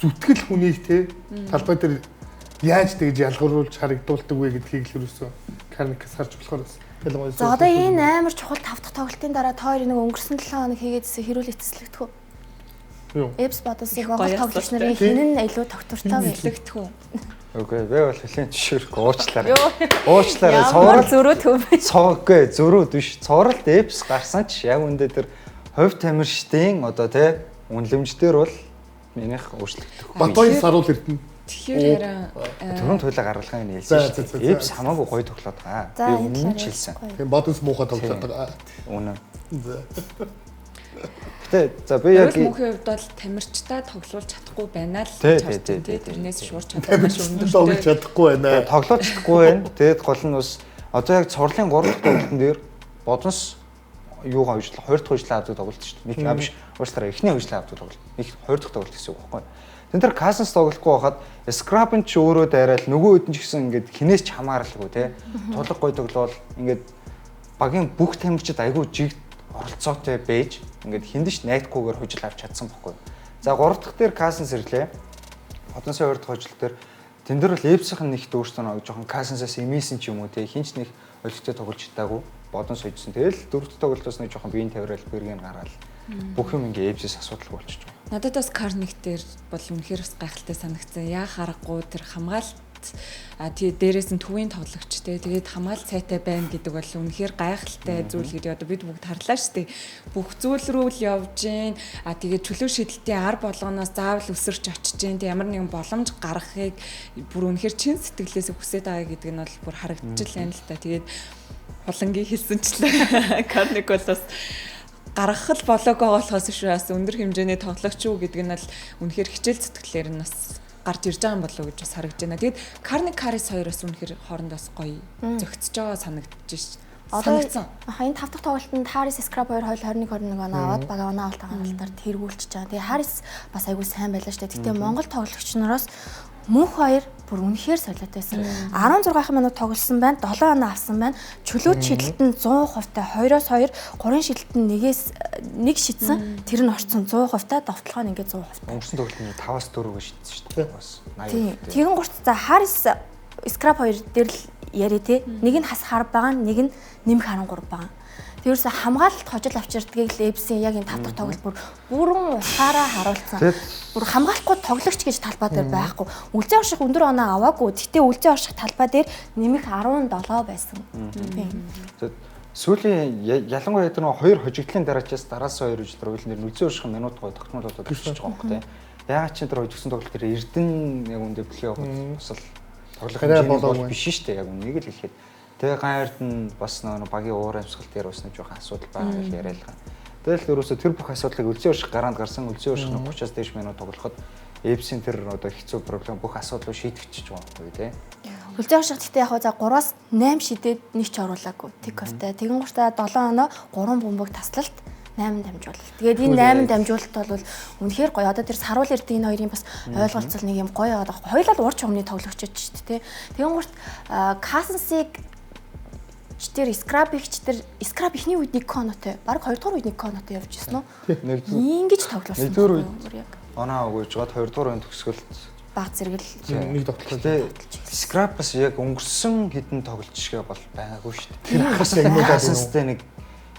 зүтгэл хүнийг те талбай дээр яаж тэгж ялгаруулж харагдуулдаг вэ гэдгийг л юусэн Карникас харж болохоор бас ялангуяа За одоо энэ амар чухал тав дахь тоглолтын дараа та хоёр нэг өнгөрсөн 7 хоног хийгээдсэн хэрүүл эцэслэгдэх үү? юу Эпс бодосын Их Монгол гоё тоглогч нарын асуулт. хэн нь илүү тогтвортой вэ? Эцэслэгдэх үү? Үгүй би бол хүлээн зөвшөөрөхгүй уучлаарай. Уучлаарай. Ямар Цуврал зөрүүд юм бэ? цооггүй зөрүүд биш. Цувралд Эпс гарсан ч яг үндэ тэр хувь тамирчдын одоо тий үнэлэмж дээр бол минийх өөрчлөгдөх. Батбаян саруул эрдэнэ. Тэгэхээр харин Түрүүн туйлаа гаргалгааг нь За, хэлсэн за, шүү за, дээ. за. Эпс хамаагүй гоё тоглоод байгаа. За Би энэ өмнө талаар ч хэлсэн. ярилцахгүй. Тийм бодос муухай тоглоод байгаа. Үнэн. За. Гэтэ за би яг Хууль мөнхийн хувьд бол тамирчдаа тоглуулж чадахгүй байна л Тий, гэж харж тий, байна, тий. тий, тий, Тэрнээс шуур чадвар маш Тоглож өндөртэй. чадахгүй байна. Тэгээ тоглож чадахгүй байна. Тэгээд гол нь бас одоо яг цувралын 3 дахь тоглолтын дээр бодонс юугаа хожлоо 2 дахь хожлоо авдаг тоглолт шүү дээ. Нэг биш уучлаарай эхний хожлоо авдаг тоглолт. Нэг 2 дахь тоглолт гэсэн үг байхгүй. Тэн дээр Cousins тоглохгүй байхад Scrap нь ч өөрөө дайраал нөгөө хэд нь ч гэсэн ингээд хинээс ч хамааралгүй те. Тулга гой тоглоол ингээд багийн бүх тамирчид айгүй жиг оролцоотой байж ингээд хинд ч найдахгүйгээр хожил авч чадсан байхгүй. За 3 дахь дээр Cousins ирлээ. Бодонсын 2 дахь хожил дээр тэн дээр бол Эпсийнх нь нэгт өөртөө нэг жоохон Cousins-аас имээсэн ч юм уу те хинч нэг олигтой тоглож чадаагүй бодон сойжсон. Тэгэл дөрөв дэх тоглолтоос нэг жоохон биеийн тавираал бэргийн гараал бүх юм ингээ Эпсээс асуудалгүй болчихж байгаа. Надад бас Карник дээр бол үнэхээр бас гайхалтай санагдсан. Яа харахгүй тэр хамгаалт хамгаалалт тэгээ дээрээс нь төвийн тоглогч те тэгээд хамгаалалт сайтай байна гэдэг бол үнэхээр гайхалтай зүйл гэдэг одоо бид бүгд харлаа шүү дээ. Бүх зүйл рүү л явж гин. Тэгээд чөлөө шидэлтийн ар болгоноос заавал өсөрч очиж гин. Тэг ямар нэгэн боломж гаргахыг бүр үнэхээр чин сэтгэлээс хүсээд байгаа гэдэг нь бол бүр харагдчихл байна л та. Тэгээд Хулангийн хэлсэнчлэн Карник бол бас гаргах л болоог байгаа болохоос шүү бас өндөр хэмжээний тоглогч юу гэдэг нь бол үнэхээр хичээл зүтгэлээр нь бас гарч ирж байгаа юм болов уу гэж бас харагдаж байна. Тэгээд Карник Харрис хоёр бас үнэхээр хоорондоос гоё зөгцөж байгаа санагдаж санагдсан. Энэ 5 дахь тоглолтод Харрис Скраб 2 хоёул 21-21 оноо аваад бага оноо авалт хамгаалтаар тэргүүлчихэж байгаа. Тэгээ Харрис бас айгүй сайн байлаа шүү дээ. Гэтэ Монгол тоглогч нараас Мөнх хоёр бүр үнэхээр солиотой байсан. 16 минут тоглосон байна. 7 оноо авсан байна. Чөлөөт шидэлт нь 100% та 2-оос 2, 3-ын шидэлт нь 1-ээс 1 шидсэн. Тэр нь орцсон 100% та довтлогоо нь ингээд 100%. Өнгөрсөн тоглолтод 5-аас 4 гэж шидсэн шүү дээ. Бас 80%. Тэгэн гурт за Харрис Скраб 2 дээр л яриа те. Нэг нь хас хар байгаа, нэг нь нэмэх 13 байгаа. Тэрээс хамгаалалт хожил авчирдгийг л Эбсийн яг энэ 5 дахь тоглолт бүр бүрэн утгаараа харуулсан. Бүр хамгаалахгүй тоглогч гэж талбай дээр байхгүй. Үлзий орших өндөр оноо аваагүй. Гэтэ үлзий орших талбай дээр нэмэх 17 байсан. Тийм. Сүүлийн ялангуяа тэр нөгөө хоёр хожигдлын дараачаас дараасан хоёр үжил рүү нэр үлзий орших минут гой тогтмол болоод өчөж байгаа юм тий. Яагаад чи тэр хожигдсон тоглолт тэр Эрдэн яг үндэ плей-офф бас л тоглох хэмжээний бол биш шүү дээ. Яг үнийг л хэлэхэд. Тэгээ ган эрдэн бас нэг багийн уур амьсгал дээр бас нэг жоохон асуудал байгаа гэж яриад байгаа. Тэгэл ерөөсө тэр бүх асуудлыг үлзий орших гараанд гарсан үлзий орших 30-аас дээш минут тоглоход Эбсийн тэр одоо хэцүү проблем бүх асуудлыг шийдэгчиж байгаа байхгүй тий. Үлзий орших гэхдээ яг за 3-аас 8 шидээд нэг ч оруулаагүй. Тэг кофтай. Тэгэн гуртаа 7 оноо 3 бөмбөг таслалт 8 дамжуулалт. Тэгээд энэ 8 дамжуулалт бол үнэхээр гоё. Одоо тэр Саруул Эрдэнэ энэ хоёрын бас ойлголцол нэг юм гоё байгаа байхгүй. Хоёулаа л ур чухамны тоглогчид шүү дээ тий. Тэгэн гурт Касенсыг тэр Скраб ихч тэр Скраб ихний үед нэг конотой. Бараг хоёрдугаар үед нэг конотой явж ирсэн үү? Ингэж тоглосон. Нэгдүгээр үед яг оноо өгөөж гад хоёрдугаар үеийн төгсгөлд баг зэрэг л нэг тоглолт. Скраб бас яг өнгөрсөн хэдэн тоглолт шигэ бол байгаагүй шүү дээ. Тэр хас яг нэг Касенстэй нэг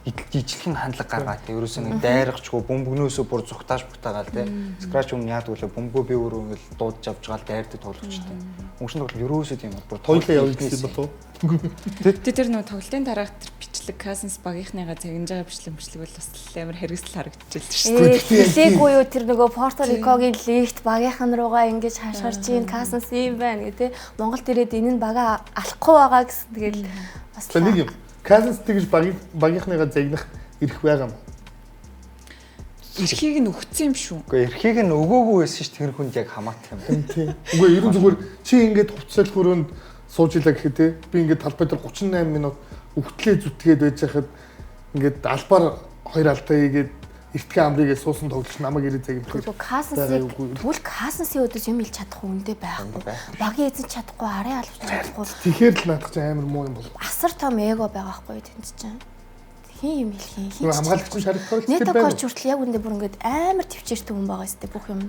ижилхэн хандлага гаргаад тий. Ерөөсөө нэг дайрагчгүй бөмбөгнөөсөө бүр зүхтааж бутаагаал тий. Скрач өмнө яадаг вэ? Бөмбөгөө би өөрөө ингээл дуудаж авч гаал дайрдаг тоглогчтой. Өнгөрсөн тоглолт ерөөсөө тийм бол бүр хоёулаа явж ирсэн болов уу? Тэр нөгөө тоглолтын дараах тэр бичлэг Касенс багийнхныгаа загнаж байгаа бичлэг бол бас амар хэрэгсэл харагдчихлээ шүү дээ. Хэлээгүй юу тэр нөгөө Порто Рикогийн лигт багийнхан руугаа ингэж хашгирч ийн Касенс юм байна гэ тэ. Монголд ирээд энэ нь бага алахгүй байгаа гэсэн тэгэл бас нэг юм. Касенс тэгж багийнхныгаа загнах эрх байгаа юм. Эрхийг нь өгсөн юм шүү. Үгүй эрхийг нь өгөөгүй байсан ш тэр хүнд яг хамаатай юм. Тийм. Үгүй ерөн зүгээр чи ингэж хувцсал хөрөөнд сууж илаа гэхэд те би ингээд талбай дээр 38 минут өвтлээ зүтгээд байж хахад ингээд албаар хоёр алдаа хийгээд эртхэн амрыгээ суусан тоглогч намайг ирээ загнах. Үгүй Касенсыг тэгвэл Касенсийн өдөөс юм хэлж чадах үндэ байхгүй. Багийн эзэн чадахгүй, арын албач чадахгүй. Тэгэхээр л наадах чинь амар муу юм бол. Асар том эго байгаа байхгүй тэнд чинь. Хин юм хэлэх юм. Хин хамгаалагч нь шарагдах л тэр байна. Нето коуч хүртэл яг үндэ бүр ингээд амар төвчээртэй хүн байгаа юм бүх юм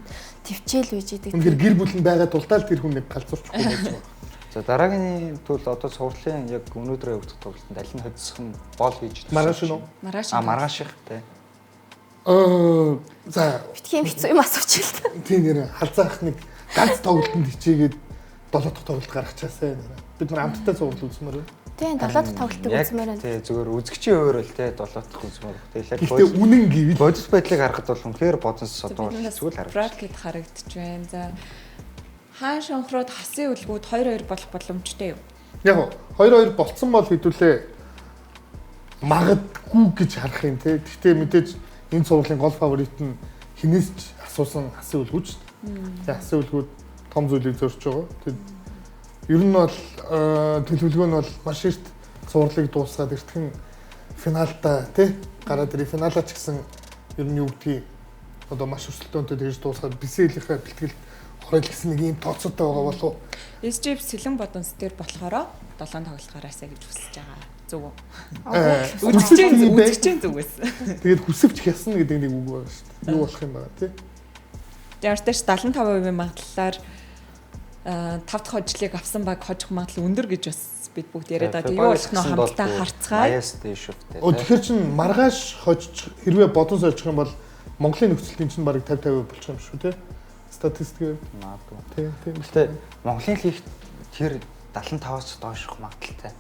төвчээл байж идэг. Үнэхээр гэр бүл нь байгаа тултаа л тэр хүн нэг галзуурчихгүй байж байгаа. За дараагийн тул одоо цувралын яг өнөөдөр явагдах тоглолтод аль нь хоцсох нь бол хийж маргааш нь уу? Маргааш. Маргааш их тий. За битгий юм хэцүү юм асууч л та. Тийм нэр халзаах нэг ганц тоглолтод хичээгээд 7 дахь тоглолт гаргачихаасай нэр. Бид нар амттай цуврал үзмээр байна. Тийм 7 дахь тоглолтыг үзмээр байна. Тийм зүгээр үзэгчийн хувьд л тий 7 дахь үзмээр. Тэгэхээр гэхдээ үнэн гэвэл бодит байдлыг харахад бол үнэхээр бодон содон хэцүү л харагдаж. Бракет харагдаж байна. За хаан шонхроод хасын үлгүүд 2-2 болох боломжтой юу? Яг 2-2 болцсон бол хэдүүлээ магадгүй гэж харах юм те. Гэхдээ мэдээж энэ цувралын гол фаворит нь хинээс ч асуусан хасын үлгүүд шүү дээ. Тэгээ хасын үлгүүд том зүйлийг зорж байгаа. Тэгээд ер нь бол төлөвлөгөө нь бол маш эрт цувралыг дуусгаад эртхэн финалда тий гараад ирээ. Финалаа ч гэсэн ер нь юу гэдгийг одоо маш өрсөлдөөнтэй тэгж дуусгаад бисэлийнхээ бэлтгэлд орё л гэсэн нэг ийм тооцоотой байгаа болов уу? SGF Сэлэн Бодонс дээр болохоро 7 тоглолт гараасаа гэж хүсэж байгаа. Зөв үү? Үзэгчийн зүг байсан. Тэгээд хүсвч хясна гэдэг нэг үг байгаа шүү дээ. Юу болох юм бэ тий? Ямар ч тач 75% магадлалаар 5 дахь хожлыг авсан баг хожих магадлал өндөр гэж бас бид бүгд яриад байгаа. Юу болох нь хамтдаа харцгаая. 80-аас дээш өвтэй. Тэгэхээр чин маргааш хожих хэрвээ Бодонс хожих юм бол Монголын нөхцөлт чинь бараг 50-50 болчих юм шүү тий. Статистикээр магадгүй. Тийм тийм. Гэтэ Монголын лигт хэр 75-аас доош магадлалтай.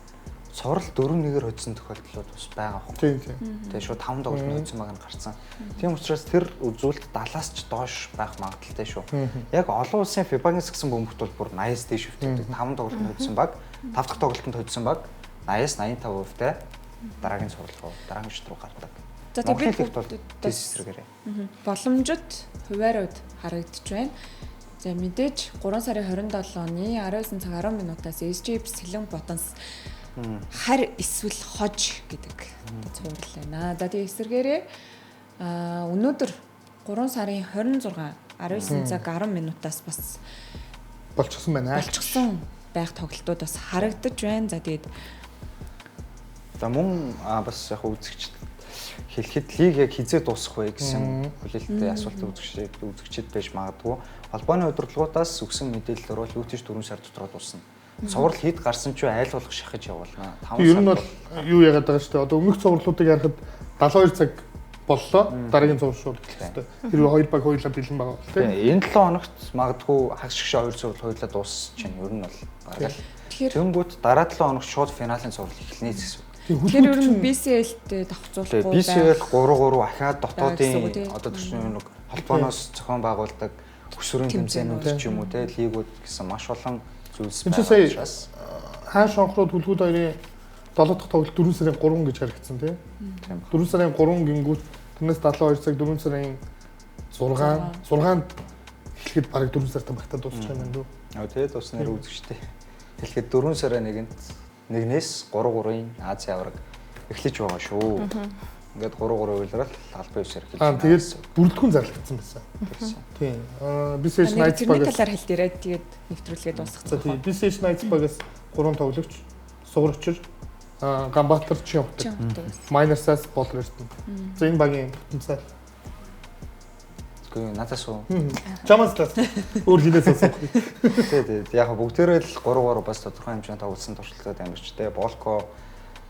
Цуврал 4-1-ээр хоцсон тохиолдлууд бас байгаа хөө. Тийм тийм. Тэгээ шууд 5 тоглолтод хоцсон баг нь гарцсан. Тийм учраас тэр үзүүлэлт 70-аас ч доош байх магадлалтай шүү. Яг олон улсын FIBA-гийн сагсан бөмбөгт бол бүр 80-аас дээш өвтдөг. 5 тоглолтод хоцсон баг, 5 дахь тоглолтод хоцсон баг 80-аас 85%-тай дараагийн цуврал руу, дараагийн шат руу гардаг. За Монголын тэгээд лигт бол тэс эсрэгээрээ. Боломжит хуваарууд харагдаж байна. За мэдээж 3 сарын 27-ны 19 цаг 10 минутаас SG Сэлэн Ботонс харь эсвэл хож гэдэг цуврал байна. За тэгээ эсрэгээрээ өнөөдөр 3 сарын 26 19 цаг 10 минутаас бас болчихсон байна. Болчихсон байх тоглолтууд бас харагдаж байна. За тэгээд за мөн бас яг үзэгчд хэлэхэд лиг яг хизээ дуусах вэ гэсэн хүлээлттэй асуулт үзэгчд байж магадгүй. Холбооны удирдлагуудаас өгсөн мэдээлэлээр бол UTH 4 сар дотроо дуусна. Цуврал хэд гарсан ч айл болох шахаж явуулна. 5 сар. Ер нь бол юу яагаад байгаа шүү дээ. Одоо өмнөх цувралуудыг ярихад 72 цаг боллоо. Дараагийн цуврал шууд эхлэх хэрэгтэй. Тэр хоёр баг хоёулаа бэлэн байгаа бол тийм. Энэ 7 хоногт магадгүй хагас шигшээ хоёр цуврал хоёулаа дуусчих чинь. Ер нь бол бараг л. Тэнгүүт дараа 7 хоногт шууд финалийн цуврал эхэлнэ гэсэн үг. Тэгэхээр ер нь BCL-тэй давхцуулахгүй байх. BCL 3-3 ахаад дотоодын одоо төрчний нэг холбооноос зохион байгуулдаг өсвөрийн тэмцээнүүд ч юм уу те лигүүд гэсэн маш олон зүйлс байгаа учраас хаан шонхрууд хүлгүүд хоёрын 7 дахь тоглолт 4 сарын 3 гэж харагдсан тий. 4 сарын 3 гингүүт тэрнээс 72 цаг 4 сарын 6-нд эхлэхэд бараг 4 сартаа багтаа дуусчих юм байна дөө. Аа тий дуснаар үзэгчтэй. Хэлэхэд 4 сарын 1-нд нэгнээс 3-3-ын Азийн аварга эхлэж байгаа шүү. Ингээд 3-3 уйлрал албан ёсоор эхэлж байна. Тэгээд бүрэлдэхүүн зарлагдсан байсан. Тийм. BCH Knights багаас талаар хэлдээрээ тэгээд нэвтрүүлгээ дуусгацсан. Тийм. BCH Knights багаас 3 тоглогч Сугар Учир, Ганбаатар, Чинхутаг. Miners-аас Болор Эрдэнэ. За энэ багийн потенциал. Үгүй надаас уу. Чамаас л өөр хинээс асуух. Тий, тий. Яг бүгдээрээ л 3-3 бас тодорхой хэмжээнд тоглосон туршлагатай тамирч те. Болко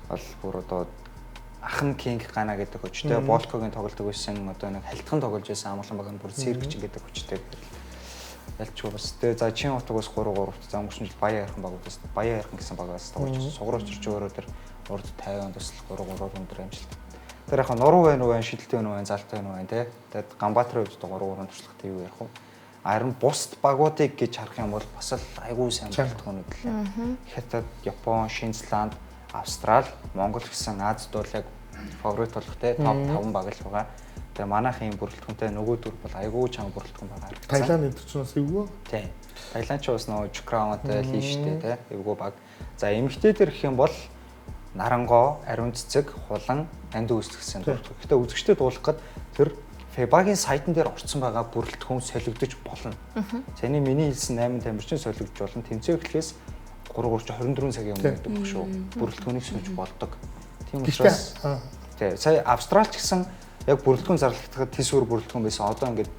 бол бүр одоо Ахан Кинг Гана гэдэг хүчтэй, Болкогийн тоглодог байсан одоо нэг халтхан тоглож байсан амгалан баг нь бүр Циркч гэдэг хүчтэй. Ялчгүй бас те. За Чин утаг бас 3-3-т за өнгөрсөн жил Баян хайрхан багуудаас Баян хайрхан гэсэн багаас тоглож байсан. Сугар учирч өөрөө тэр урд 50-нд бас 3-3-оор өндөр амжилт. Тэр яг нуруу байна уу, шидэлтэй байна уу, залтай байна уу те. Тэгээд Ганбаатарын хувьд 3-3 туршлагатай юу ярих вэ? Харин бусд багуудыг гэж харах юм бол бас л айгүй сайн бүрэлдэхүүнүүд лээ. Хятад, Япон, Шинэ Зеланд, Австрал, Монгол гэсэн Азид бол яг фаворит болох те топ 5 баг л байгаа. Тэгээ манайхын бүрэлдэхүүнтэй нөгөө дөрв бол айгүй чанга бүрэлдэхүүн байгаа харагдсан. Таиланд энэ ч бас эвгүй. Тийм. Таиланд ч бас нөгөө Чукравантай, Лиштэй те эвгүй баг. За эмэгтэй дээр гэх юм бол Наранго, Ариун цэцэг, Хулан, Анд үүсэл гэсэн дөрв. Гэхдээ үзэгчдэд дуулах гээд тэр FIBA-гийн сайтан дээр орцсон байгаа бүрэлдэхүүн солигдож болно. Саяны миний хэлсэн 8 тамирчин солигдож болно. Тэмцээн эхлэхээс 3:24 цагийн өмнө гэдэг баг шүү. Бүрэлдэхүүнийг сольж болдог. Тийм учраас тий сая Австралч гэсэн яг бүрэлдэхүүн зарлагдахад тэсвэр бүрэлдэхүүн байсан. Одоо ингээд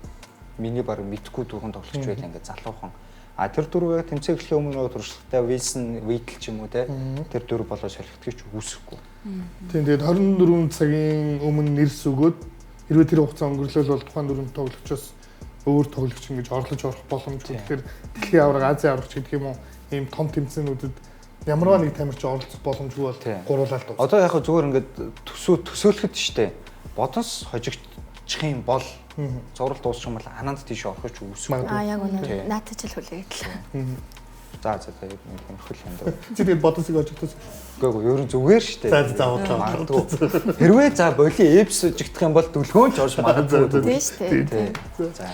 миний баг мэдхгүй дүүхэн тоглогч байл ингээд залуухан. А тэр дөрвөө тэмцээн эхлэхийн өмнө нөгөө туршлагатай Вилсон, Витл ч юм уу те тэр дөрв болоо солигдохыг ч үүсэхгүй. Тийм тэгээд 24 цагийн өмнө нэрс өгөөд хэрвээ тэр хугацаа өнгөрлөл бол тухайн дөрөв тоглогчоос өөр тоглогч ингэж орлож орох боломжгүй. Тэгэхээр дэлхийн аварга, Азийн аварга ч гэдэг юм уу ийм том тэмцээнүүдэд ямарваа нэг тамирч оролцох боломжгүй бол гуруулаад дуусна. Одоо яг зүгээр ингээд төсөөлөхөд штэ. Бодонс хожигдчих юм бол зурал дуусчих юм бол ананд тийш орох ч үүсэхгүй. Аа яг үнэ. Наатаж л хүлээгээд. За за за нөхөл юм даа. Чи тэгээд Бодонсыг хожигдсон. Үгүй ээ ер нь зүгээр штэ. За за бодлоо. Хэрвээ за боли эпс хожигдох юм бол дүлгөөн ч орж магадгүй. Тийм штэ. За.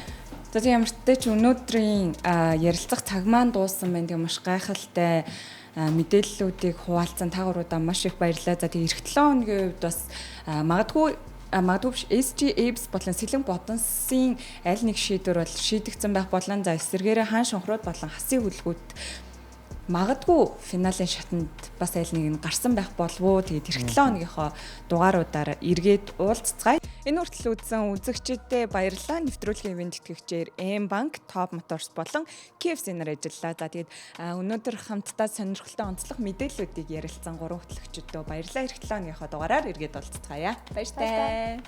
За тийм ямар ч тач өнөөдрийн ярилцах цаг маань дууссан байна. Тэгээ маш гайхалтай мэдээллүүдийг хуваалцсан та гуруудаа маш их баярлалаа. За тэгээ эх 7 хоногийн хувьд бас магадгүй биш SG Apes болон Сэлэн Бодонсын аль нэг шийдвэр бол шийдэгдсэн байх болон за эсэргээрээ хаан шунхрууд болон хасын хүлгүүд магадгүй финалийн шатанд бас аль нэг нь гарсан байх болов уу. Тэгээд эх 7 хоногийнхоо дугааруудаар эргээд уулзцгаая. Энэ хүртэл үзсэн үзэгчдэд баярлалаа. Нэвтрүүлгийн ивээн тэтгэгчээр M Bank, Top Motors болон KFC нар ажиллалаа. За тэгээд өнөөдөр хамтдаа сонирхолтой онцлог мэдээллүүдийг ярилцсан гурван хөтлөгчдөд баярлалаа. Эх 7 хоногийнхоо дугаараар эргээд уулзцгаая. Баяртай.